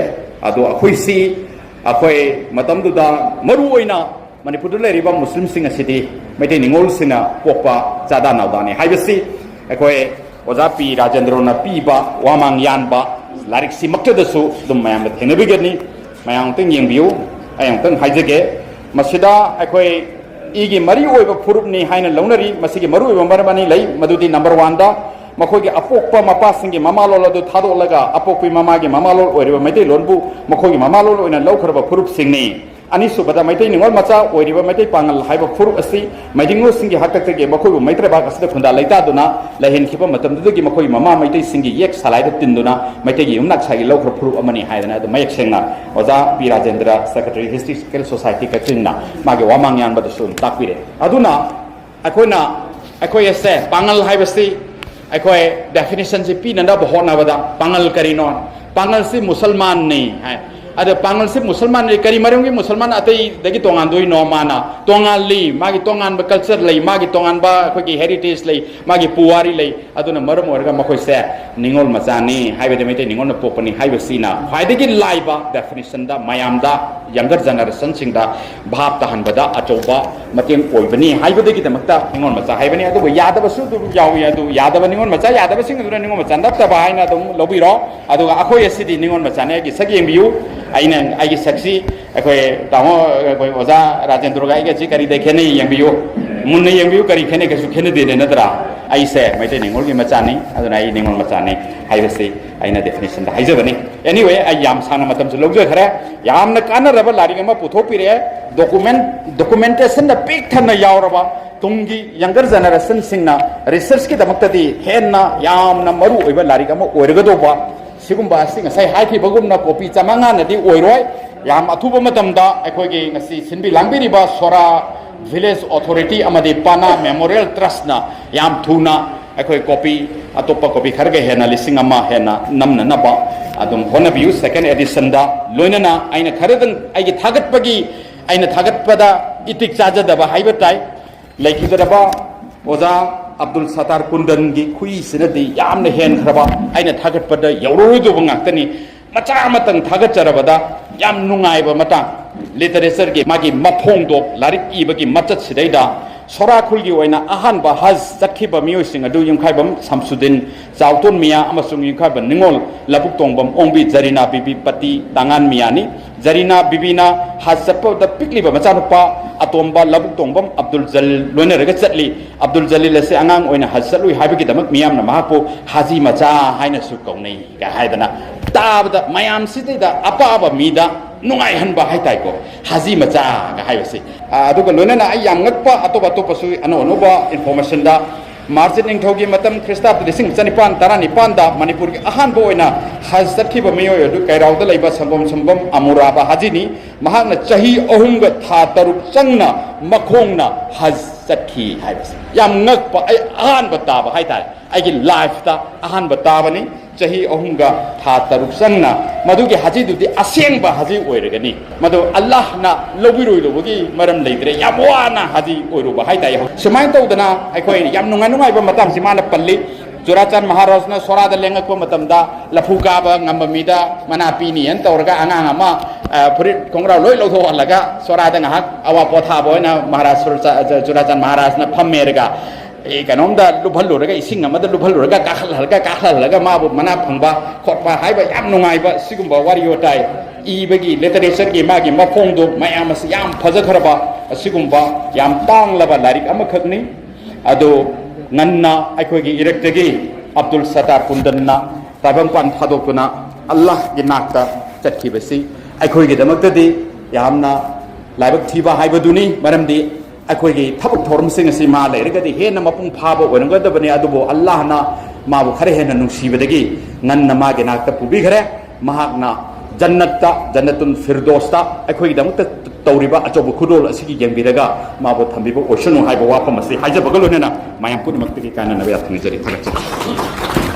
ꯑꯗꯣ ꯑꯩꯈꯣꯏꯁꯤ, ꯑꯩꯈꯣꯏ ꯃꯇꯝꯗꯨꯗ ꯃꯔꯨ ꯑꯣꯏꯅ ꯃꯅꯤꯄꯨꯔꯗ ꯂꯩꯔꯤꯕ ꯃꯨꯁꯂꯤꯝꯁꯤꯡ ꯑꯁꯤꯗꯤ ꯃꯩꯇꯩ ꯅꯤꯉꯣꯜꯁꯤꯡꯅ ꯄꯣꯛꯄ ꯆꯥꯗꯥ ꯅꯥꯎꯗꯥꯅꯤ ꯍꯥꯏꯕꯁꯤ ꯑꯩꯈꯣꯏ ꯑꯣꯖꯥ ꯄꯤ ꯔꯥꯖꯦꯟꯗ꯭ꯔꯣꯅ ꯄꯤꯕ ꯋꯥꯃꯥꯡ ꯌꯥꯟꯕ ꯂꯥꯏꯔꯤꯛꯁꯤꯃꯛꯇꯗꯁꯨ ꯑꯗꯨꯝ ꯃꯌꯥꯝꯅ ꯊꯦꯡꯅꯕꯤꯒꯅꯤ꯫ ꯃꯌꯥꯝ ꯑꯃꯨꯛꯇꯪ ꯌꯦꯡꯕꯤꯌꯨ꯫ ꯑꯩ ꯑꯃꯨꯛꯇꯪ ꯍꯥꯏꯖꯒꯦ, ꯃꯁꯤꯗ ꯑꯩꯈꯣꯏ ꯏꯒꯤ ꯃꯔꯤ ꯑꯣꯏꯕ ꯐꯨꯔꯨꯞꯅꯤ ꯍꯥꯏꯅ ꯂꯧꯅꯔꯤ꯫ ꯃꯁꯤꯒꯤ ꯃꯔꯨꯑꯣꯏꯕ ꯃꯔꯝ ꯑꯅꯤ ꯂꯩ, ꯃꯗꯨꯗꯤ ꯅꯝꯕꯔ ꯋꯥꯟꯗ ꯃꯈꯣꯏꯒꯤ ꯑꯄꯣꯛꯄ ꯃꯄꯥꯁꯤꯡꯒꯤ ꯃꯃꯥꯂꯣꯟ ꯑꯗꯨ ꯊꯥꯗꯣꯛꯂꯒ ꯑꯄꯣꯛꯄꯤ ꯃꯃꯥꯒꯤ ꯃꯃꯥꯂꯣꯟ ꯑꯣꯏꯔꯤꯕ ꯃꯩꯇꯩꯂꯣꯟꯕꯨ ꯃꯈꯣꯏꯒꯤ ꯃꯃꯥꯂꯣꯟ ꯑꯣꯏꯅ ꯂꯧꯈ꯭ꯔꯕ ꯐꯨꯔꯨꯞꯁꯤꯡꯅꯤ꯫ ꯑꯅꯤꯁꯨꯕꯗ, ꯃꯩꯇꯩ ꯅꯤꯉꯣꯜ ꯃꯆꯥ ꯑꯣꯏꯔꯤꯕ ꯃꯩꯇꯩ ꯄꯥꯉꯜ ꯍꯥꯏꯕ ꯐꯨꯔꯨꯞ ꯑꯁꯤ ꯃꯩꯇꯩ ꯅꯤꯉꯣꯜꯁꯤꯡꯒꯤ ꯍꯥꯛꯇꯛꯇꯒꯤ ꯃꯈꯣꯏꯕꯨ ꯃꯩꯇ꯭ꯔꯩꯕꯥꯛ ꯑꯁꯤꯗ ꯈꯨꯟꯗꯥ ꯂꯩꯇꯥꯗꯨꯅ ꯂꯩꯍꯟꯈꯤꯕ ꯃꯇꯝꯗꯨꯗꯒꯤ ꯃꯈꯣꯏꯒꯤ ꯃꯃꯥ ꯃꯩꯇꯩꯁꯤꯡꯒꯤ ꯌꯦꯛ ꯁꯂꯥꯏꯗ ꯇꯤꯟꯗꯨꯅ ꯃꯩꯇꯩꯒꯤ ꯌꯨꯝꯅꯥꯛ ꯁꯥꯒꯤ ꯂꯧꯈ꯭ꯔꯕ ꯐꯨꯔꯨꯞ ꯑꯃꯅꯤ ꯍꯥꯏꯗꯅ ꯑꯗꯨꯝ ꯃꯌꯦꯛ ꯁꯦꯡꯅ ꯑꯣꯖꯥ ꯄꯤ ꯔꯥꯖꯦꯟꯗ꯭ꯔ, ꯁꯦꯀ꯭ꯔꯦꯇꯔꯤ, ꯍꯤꯁꯇꯣꯔꯤꯀꯦꯜ ꯁꯣꯁꯥꯏꯇꯤ ꯀꯛꯆꯤꯡꯅ ꯃꯥꯒꯤ ꯋꯥꯃꯥꯡ ꯌꯥꯟꯕꯗꯁꯨ ꯑꯗꯨꯝ ꯇꯥꯛꯄꯤꯔꯦ꯫ ꯑꯗꯨꯅ ꯑꯩꯈꯣꯏꯅ, ꯑꯩꯈꯣꯏ ꯑꯁꯦ ꯄꯥꯉꯜ ꯍꯥꯏꯕꯁꯤ ꯑꯩꯈꯣꯏ ꯗꯦꯐꯤꯅꯤꯁꯟꯁꯤ ꯄꯤꯅꯅꯕ ꯍꯣꯠꯅꯕꯗ ꯄꯥꯉꯜ ꯀꯔꯤꯅꯣ? ꯄꯥꯉꯜꯁꯤ ꯃꯨꯁꯜꯃꯥꯟꯅꯤ ꯍꯥꯏ꯫ ꯑꯗ ꯄꯥꯡꯒꯜꯁꯤ ꯃꯨꯁꯜꯃꯥꯟꯅꯤ, ꯀꯔꯤ ꯃꯔꯝꯒꯤ ꯃꯨꯁꯜꯃꯥꯟ ꯑꯇꯩꯗꯒꯤ ꯇꯣꯉꯥꯟꯗꯣꯏꯅꯣ? ꯃꯥꯅ ꯇꯣꯉꯥꯜꯂꯤ, ꯃꯥꯒꯤ ꯇꯣꯉꯥꯟꯕ culture ꯂꯩ, ꯃꯥꯒꯤ ꯇꯣꯉꯥꯟꯕ ꯑꯩꯈꯣꯏꯒꯤ heritage ꯂꯩ, ꯃꯥꯒꯤ ꯄꯨꯋꯥꯔꯤ ꯂꯩ꯫ ꯑꯗꯨꯅ ꯃꯔꯝ ꯑꯣꯏꯔꯒ ꯃꯈꯣꯏꯁꯦ ꯅꯤꯉꯣꯜ ꯃꯆꯥꯅꯤ ꯍꯥꯏꯕꯗꯤ, ꯃꯩꯇꯩ ꯅꯤꯉꯣꯜꯅ ꯄꯣꯛꯄꯅꯤ ꯍꯥꯏꯕꯁꯤꯅ ꯈ꯭ꯋꯥꯏꯗꯒꯤ ꯂꯥꯏꯕ definitionꯗ, ꯃꯌꯥꯝꯗ, younger generationꯁꯤꯡꯗ ꯚꯥꯞ ꯇꯥꯍꯟꯕꯗ ꯑꯆꯧꯕ ꯃꯇꯦꯡ ꯑꯣꯏꯕꯅꯤ ꯍꯥꯏꯕꯗꯒꯤꯗꯃꯛꯇ ꯅꯤꯉꯣꯜ ꯃꯆꯥ ꯍꯥꯏꯕꯅꯤ꯫ ꯑꯗꯨꯕꯨ ꯌꯥꯗꯕꯁꯨ ꯑꯗꯨꯝ ꯌꯥꯎꯏ꯫ ꯑꯗꯨ ꯌꯥꯗꯕ ꯅꯤꯉꯣꯜ ꯃꯆꯥ, ꯌꯥꯗꯕꯁꯤꯡ ꯑꯗꯨꯅ ꯅꯤꯉꯣꯜ ꯃꯆꯥ ꯅꯠꯇꯕ ꯍꯥꯏꯅ ꯑꯗꯨꯝ ꯂꯧꯕꯤꯔꯣ꯫ ꯑꯗꯨꯒ ꯑꯩꯈꯣꯏ ꯑꯁꯤꯗꯤ ꯅꯤꯉꯣꯜ ꯃꯆꯥꯅꯤ꯫ ꯑꯩꯒꯤ ꯁꯛ ꯌꯦꯡꯕꯤꯌꯨ, ꯑꯩꯅ ꯑꯩꯒꯤ ꯁꯛꯁꯤ ꯑꯩꯈꯣꯏ ꯇꯥꯃꯣ, ꯑꯩꯈꯣꯏ ꯑꯣꯖꯥ ꯔꯥꯖꯦꯟꯗ꯭ꯔꯒ ꯑꯩꯒꯁꯤ ꯀꯔꯤꯗ ꯈꯦꯠꯅꯩ ꯌꯦꯡꯕꯤꯌꯨ, ꯃꯨꯟꯅ ꯌꯦꯡꯕꯤꯌꯨ, ꯀꯔꯤ ꯈꯦꯠꯅꯩ? ꯀꯩꯁꯨ ꯈꯦꯠꯅꯗꯦꯅꯦ, ꯅꯠꯇ꯭ꯔꯥ? ꯑꯩꯁꯦ ꯃꯩꯇꯩ ꯅꯤꯉꯣꯜꯒꯤ ꯃꯆꯥꯅꯤ, ꯑꯗꯨꯅ ꯑꯩ ꯅꯤꯉꯣꯜ ꯃꯆꯥꯅꯤ ꯍꯥꯏꯕꯁꯤ ꯑꯩꯅ definitionꯗ ꯍꯥꯏꯖꯕꯅꯤ꯫ Anyway, ꯑꯩ ꯌꯥꯝ ꯁꯥꯡꯅ ꯃꯇꯝꯁꯨ ꯂꯧꯖꯈ꯭ꯔꯦ꯫ ꯌꯥꯝꯅ ꯀꯥꯟꯅꯔꯕ ꯂꯥꯏꯔꯤꯛ ꯑꯃ ꯄꯨꯊꯣꯛꯄꯤꯔꯛꯑꯦ, document, documentationꯗ ꯄꯤꯛ ꯊꯟꯅ ꯌꯥꯎꯔꯕ, ꯇꯨꯡꯒꯤ younger generationꯁꯤꯡꯅ researchꯀꯤꯗꯃꯛꯇꯗꯤ ꯍꯦꯟꯅ ꯌꯥꯝꯅ ꯃꯔꯨ ꯑꯣꯏꯕ ꯂꯥꯏꯔꯤꯛ ꯑꯃ ꯑꯣꯏꯔꯒꯗꯧꯕ꯫ ꯁꯤꯒꯨꯝꯕ ꯑꯁꯤ ꯉꯁꯥꯏ ꯍꯥꯏꯈꯤꯕꯒꯨꯝꯅ copy ꯆꯥꯃꯉꯥꯅꯗꯤ ꯑꯣꯏꯔꯣꯏ꯫ ꯌꯥꯝ ꯑꯊꯨꯕ ꯃꯇꯝꯗ ꯑꯩꯈꯣꯏꯒꯤ ꯉꯁꯤ ꯁꯤꯟꯕꯤ ꯂꯥꯡꯕꯤꯔꯤꯕ ꯁꯣꯔꯥ village authority ꯑꯃꯗꯤ ꯄꯥꯅꯥ memorial trustꯅ ꯌꯥꯝ ꯊꯨꯅ ꯑꯩꯈꯣꯏ copy, ꯑꯇꯣꯞꯄ copy ꯈꯔꯒ ꯍꯦꯟꯅ ꯂꯤꯁꯤꯡ ꯑꯃ ꯍꯦꯟꯅ ꯅꯝꯅꯅꯕ ꯑꯗꯨꯝ ꯍꯣꯠꯅꯕꯤꯌꯨ꯫ Second editionꯗ ꯂꯣꯏꯅꯅ ꯑꯩꯅ ꯈꯔꯗꯪ ꯑꯩꯒꯤ ꯊꯥꯒꯠꯄꯒꯤ, ꯑꯩꯅ ꯊꯥꯒꯠꯄꯗ ꯏꯇꯤꯛ ꯆꯥꯖꯗꯕ ꯍꯥꯏꯕ ꯇꯥꯏ꯫ ꯂꯩꯈꯤꯗ꯭ꯔꯕ ꯑꯣꯖꯥ ꯑꯕꯗꯨꯜ ꯁꯠꯇꯥꯔ ꯀꯨꯟꯗꯟꯒꯤ ꯈꯨꯏꯁꯤꯅꯗꯤ ꯌꯥꯝꯅ ꯍꯦꯟꯈ꯭ꯔꯕ, ꯑꯩꯅ ꯊꯥꯒꯠꯄꯗ ꯌꯧꯔꯔꯣꯏꯗꯧꯕ ꯉꯥꯛꯇꯅꯤ꯫ ꯃꯆꯥ ꯑꯃꯇꯪ ꯊꯥꯒꯠꯆꯔꯕꯗ ꯌꯥꯝ ꯅꯨꯡꯉꯥꯏꯕ ꯃꯇꯥꯡ, literatureꯒꯤ ꯃꯥꯒꯤ ꯃꯐꯣꯡꯗꯣ, ꯂꯥꯏꯔꯤꯛ ꯏꯕꯒꯤ ꯃꯆꯠꯁꯤꯗꯩꯗ ꯁꯣꯔꯥ ꯈꯨꯜꯒꯤ ꯑꯣꯏꯅ ꯑꯍꯥꯟꯕ ꯍꯖ ꯆꯠꯈꯤꯕ ꯃꯤꯑꯣꯏꯁꯤꯡ ꯑꯗꯨ ꯌꯨꯝꯈꯥꯏꯕꯝ ꯁꯝꯁꯨꯗꯤꯟ, ꯆꯥꯎꯇꯣꯟ ꯃꯤꯌꯥ ꯑꯃꯁꯨꯡ ꯌꯨꯝꯈꯥꯏꯕꯝ ꯅꯤꯉꯣꯜ ꯂꯧꯕꯨꯛ ꯇꯣꯡꯕꯝ ꯑꯣꯡꯕꯤ ꯖꯔꯤꯅꯥ ꯕꯤꯕꯤ ꯄꯇꯤ ꯇꯥꯉꯥꯟ ꯃꯤꯌꯥꯅꯤ꯫ ꯖꯔꯤꯅꯥ ꯕꯤꯕꯤꯅ ꯍꯖ ꯆꯠꯄꯗ ꯄꯤꯛꯂꯤꯕ ꯃꯆꯥꯅꯨꯄꯥ ꯑꯇꯣꯝꯕ ꯂꯧꯕꯨꯛ ꯇꯣꯡꯕꯝ ꯑꯕꯗꯨꯜ ꯖꯂꯤꯜ ꯂꯣꯏꯅꯔꯒ ꯆꯠꯂꯤ꯫ ꯑꯕꯗꯨꯜ ꯖꯂꯤꯜ ꯑꯁꯤ ꯑꯉꯥꯡ ꯑꯣꯏꯅ ꯍꯖ ꯆꯠꯂꯨꯏ ꯍꯥꯏꯕꯒꯤꯗꯃꯛ ꯃꯤꯌꯥꯝꯅ ꯃꯍꯥꯛꯄꯨ ꯍꯥꯖꯤ ꯃꯆꯥ ꯍꯥꯏꯅꯁꯨ ꯀꯧꯅꯩ ꯀ ꯍꯥꯏꯗꯅ, ꯇꯥꯕꯗ ꯃꯌꯥꯝꯁꯤꯗꯩꯗ ꯑꯄꯥꯕ ꯃꯤꯗ ꯅꯨꯡꯉꯥꯏꯍꯟꯕ ꯍꯥꯏꯇꯥꯏꯀꯣ, ꯍꯥꯖꯤ ꯃꯆꯥꯒ ꯍꯥꯏꯕꯁꯤ꯫ ꯑ, ꯑꯗꯨꯒ ꯂꯣꯏꯅꯅ ꯑꯩ ꯌꯥꯝ ꯉꯛꯄ ꯑꯇꯣꯞ ꯑꯇꯣꯞꯄꯁꯨ ꯑꯅꯧ ꯑꯅꯧꯕ informationꯗ ꯃꯥꯔꯖꯤꯠ ꯅꯤꯡꯊꯧꯒꯤ ꯃꯇꯝ, ꯈ꯭ꯔꯤꯁꯇꯥꯕꯗ ꯂꯤꯁꯤꯡ ꯆꯅꯤꯄꯥꯟ ꯇꯔꯥꯅꯤꯄꯥꯟꯗ ꯃꯅꯤꯄꯨꯔꯒꯤ ꯑꯍꯥꯟꯕ ꯑꯣꯏꯅ ꯍꯖ ꯆꯠꯈꯤꯕ ꯃꯤꯑꯣꯏ ꯑꯗꯨ ꯀꯩꯔꯥꯎꯗ ꯂꯩꯕ ꯁꯪꯒꯣꯝ ꯁꯪꯕꯝ ꯑꯃꯨꯔꯥꯕ ꯍꯥꯖꯤꯅꯤ꯫ ꯃꯍꯥꯛꯅ ꯆꯍꯤ ꯑꯍꯨꯝꯒ ꯊꯥ ꯇꯔꯨꯛ ꯆꯪꯅ ꯃꯈꯣꯡꯅ ꯍꯖ ꯆꯠꯈꯤ ꯍꯥꯏꯕꯁꯦ ꯌꯥꯝ ꯉꯛꯄ, ꯑꯩ ꯑꯍꯥꯟꯕ ꯇꯥꯕ ꯍꯥꯏꯇꯥꯔꯦ꯫ ꯑꯩꯒꯤ ꯂꯥꯏꯐꯇ ꯑꯍꯥꯟꯕ ꯇꯥꯕꯅꯤ꯫ ꯆꯍꯤ ꯑꯍꯨꯝꯒ ꯊꯥ ꯇꯔꯨꯛ ꯆꯪꯅ ꯃꯗꯨꯒꯤ ꯍꯖꯤꯗꯨꯗꯤ ꯑꯁꯦꯡꯕ ꯍꯖꯤ ꯑꯣꯏꯔꯒꯅꯤ꯫ ꯃꯗꯨ ꯑꯜꯂꯥꯍꯅ ꯂꯧꯕꯤꯔꯣꯏꯗꯕꯒꯤ ꯃꯔꯝ ꯂꯩꯇ꯭ꯔꯦ꯫ ꯌꯥꯝ ꯋꯥꯅ ꯍꯖꯤ ꯑꯣꯏꯔꯨꯕ ꯍꯥꯏꯇꯥꯔꯦ꯫ ꯁꯨꯃꯥꯏꯅ ꯇꯧꯗꯅ ꯑꯩꯈꯣꯏ ꯌꯥꯝ ꯅꯨꯡꯉꯥꯏ ꯅꯨꯡꯉꯥꯏꯕ ꯃꯇꯥꯡꯁꯤ ꯃꯥꯅ ꯄꯜꯂꯤ꯫ ꯆꯨꯔꯥꯆꯥꯟ ꯃꯍꯥꯔꯥꯖꯅ ꯁꯣꯔꯥꯗ ꯂꯦꯡꯉꯛꯄ ꯃꯇꯝꯗ ꯂꯐꯨ ꯀꯥꯕ ꯉꯝꯕ ꯃꯤꯗ ꯃꯅꯥ ꯄꯤꯅꯤꯅ ꯇꯧꯔꯒ ꯑꯉꯥꯡ ꯑꯃ, ꯑ, ꯐꯨꯔꯤꯠ ꯈꯣꯡꯒ꯭ꯔꯥꯎ ꯂꯣꯏ ꯂꯧꯊꯣꯛꯍꯜꯂꯒ ꯁꯣꯔꯥꯗ ꯉꯥꯏꯍꯥꯛ ꯑꯋꯥ ꯄꯣꯊꯥꯕ ꯑꯣꯏꯅ ꯃꯍꯥꯔꯥꯖ ꯆꯨꯔꯥꯆꯥ-, ꯆꯨꯔꯥꯆꯥꯟ ꯃꯍꯥꯔꯥꯖꯅ ꯐꯝꯃꯦꯔꯒ, ꯑꯦ, ꯀꯩꯅꯣꯝꯗ ꯂꯨꯞꯍꯜꯂꯨꯔꯒ, ꯏꯁꯤꯡ ꯑꯃꯗ ꯂꯨꯞꯍꯜꯂꯨꯔꯒ, ꯀꯥꯈꯠꯍꯜꯂꯒ, ꯀꯥꯈꯠꯍꯜꯂꯒ ꯃꯥꯕꯨ ꯃꯅꯥ ꯐꯪꯕ ꯈꯣꯠꯄ ꯍꯥꯏꯕ ꯌꯥꯝ ꯅꯨꯡꯉꯥꯏꯕ ꯁꯤꯒꯨꯝꯕ ꯋꯥꯔꯤ ꯋꯥꯇꯥꯏ ꯏꯕꯒꯤ ꯂꯤꯇꯔꯦꯆꯔꯒꯤ ꯃꯥꯒꯤ ꯃꯈꯣꯡꯗꯣ ꯃꯌꯥꯝ ꯑꯁꯤ ꯌꯥꯝ ꯐꯖꯈ꯭ꯔꯕ ꯑꯁꯤꯒꯨꯝꯕ ꯌꯥꯝ ꯇꯥꯡꯂꯕ ꯂꯥꯏꯔꯤꯛ ꯑꯃꯈꯛꯅꯤ꯫ ꯑꯗꯨ ꯉꯟꯅ ꯑꯩꯈꯣꯏꯒꯤ ꯏꯔꯛꯇꯒꯤ ꯑꯕꯗꯨꯜ ꯁꯠꯇꯥꯔ ꯀꯨꯟꯗꯟꯅ ꯇꯥꯏꯕꯪꯄꯥꯟ ꯊꯥꯗꯣꯛꯇꯨꯅ ꯑꯜꯂꯥꯍꯒꯤ ꯅꯥꯛꯇ ꯆꯠꯈꯤꯕꯁꯤ ꯑꯩꯈꯣꯏꯒꯤꯗꯃꯛꯇꯗꯤ ꯌꯥꯝꯅ ꯂꯥꯏꯕꯛ ꯊꯤꯕ ꯍꯥꯏꯕꯗꯨꯅꯤ꯫ ꯃꯔꯝꯗꯤ ꯑꯩꯈꯣꯏꯒꯤ ꯊꯕꯛ ꯊꯧꯔꯝꯁꯤꯡ ꯑꯁꯤ ꯃꯥ ꯂꯩꯔꯒꯗꯤ ꯍꯦꯟꯅ ꯃꯄꯨꯡ ꯐꯥꯕ ꯑꯣꯏꯔꯝꯒꯗꯕꯅꯤ꯫ ꯑꯗꯨꯕꯨ ꯑꯜꯂꯥꯍꯅ ꯃꯥꯕꯨ ꯈꯔ ꯍꯦꯟꯅ ꯅꯨꯡꯁꯤꯕꯗꯒꯤ ꯉꯟꯅ ꯃꯥꯒꯤ ꯅꯥꯛꯇ ꯄꯨꯕꯤꯈ꯭ꯔꯦ꯫ ꯃꯍꯥꯛꯅ ꯖꯟꯅꯠꯇ, ꯖꯟꯅꯇꯨꯜ ꯐꯤꯔꯗꯣꯁꯇ ꯑꯩꯈꯣꯏꯒꯤꯗꯃꯛꯇ ꯇꯧꯔꯤꯕ ꯑꯆꯧꯕ ꯈꯨꯗꯣꯜ ꯑꯁꯤꯒꯤ ꯌꯦꯡꯕꯤꯔꯒ ꯃꯥꯕꯨ ꯊꯝꯕꯤꯕ ꯑꯣꯏꯁꯅꯨ ꯍꯥꯏꯕ ꯋꯥꯐꯝ ꯑꯁꯤ ꯍꯥꯏꯖꯕꯒ ꯂꯣꯏꯅꯅ ꯃꯌꯥꯝ ꯄꯨꯝꯅꯃꯛꯇꯒꯤ ꯀꯥꯏꯅꯅꯕ ꯌꯥꯊꯪ ꯅꯤꯖꯔꯤ꯫ ꯊꯥꯒꯠꯆꯔꯤ꯫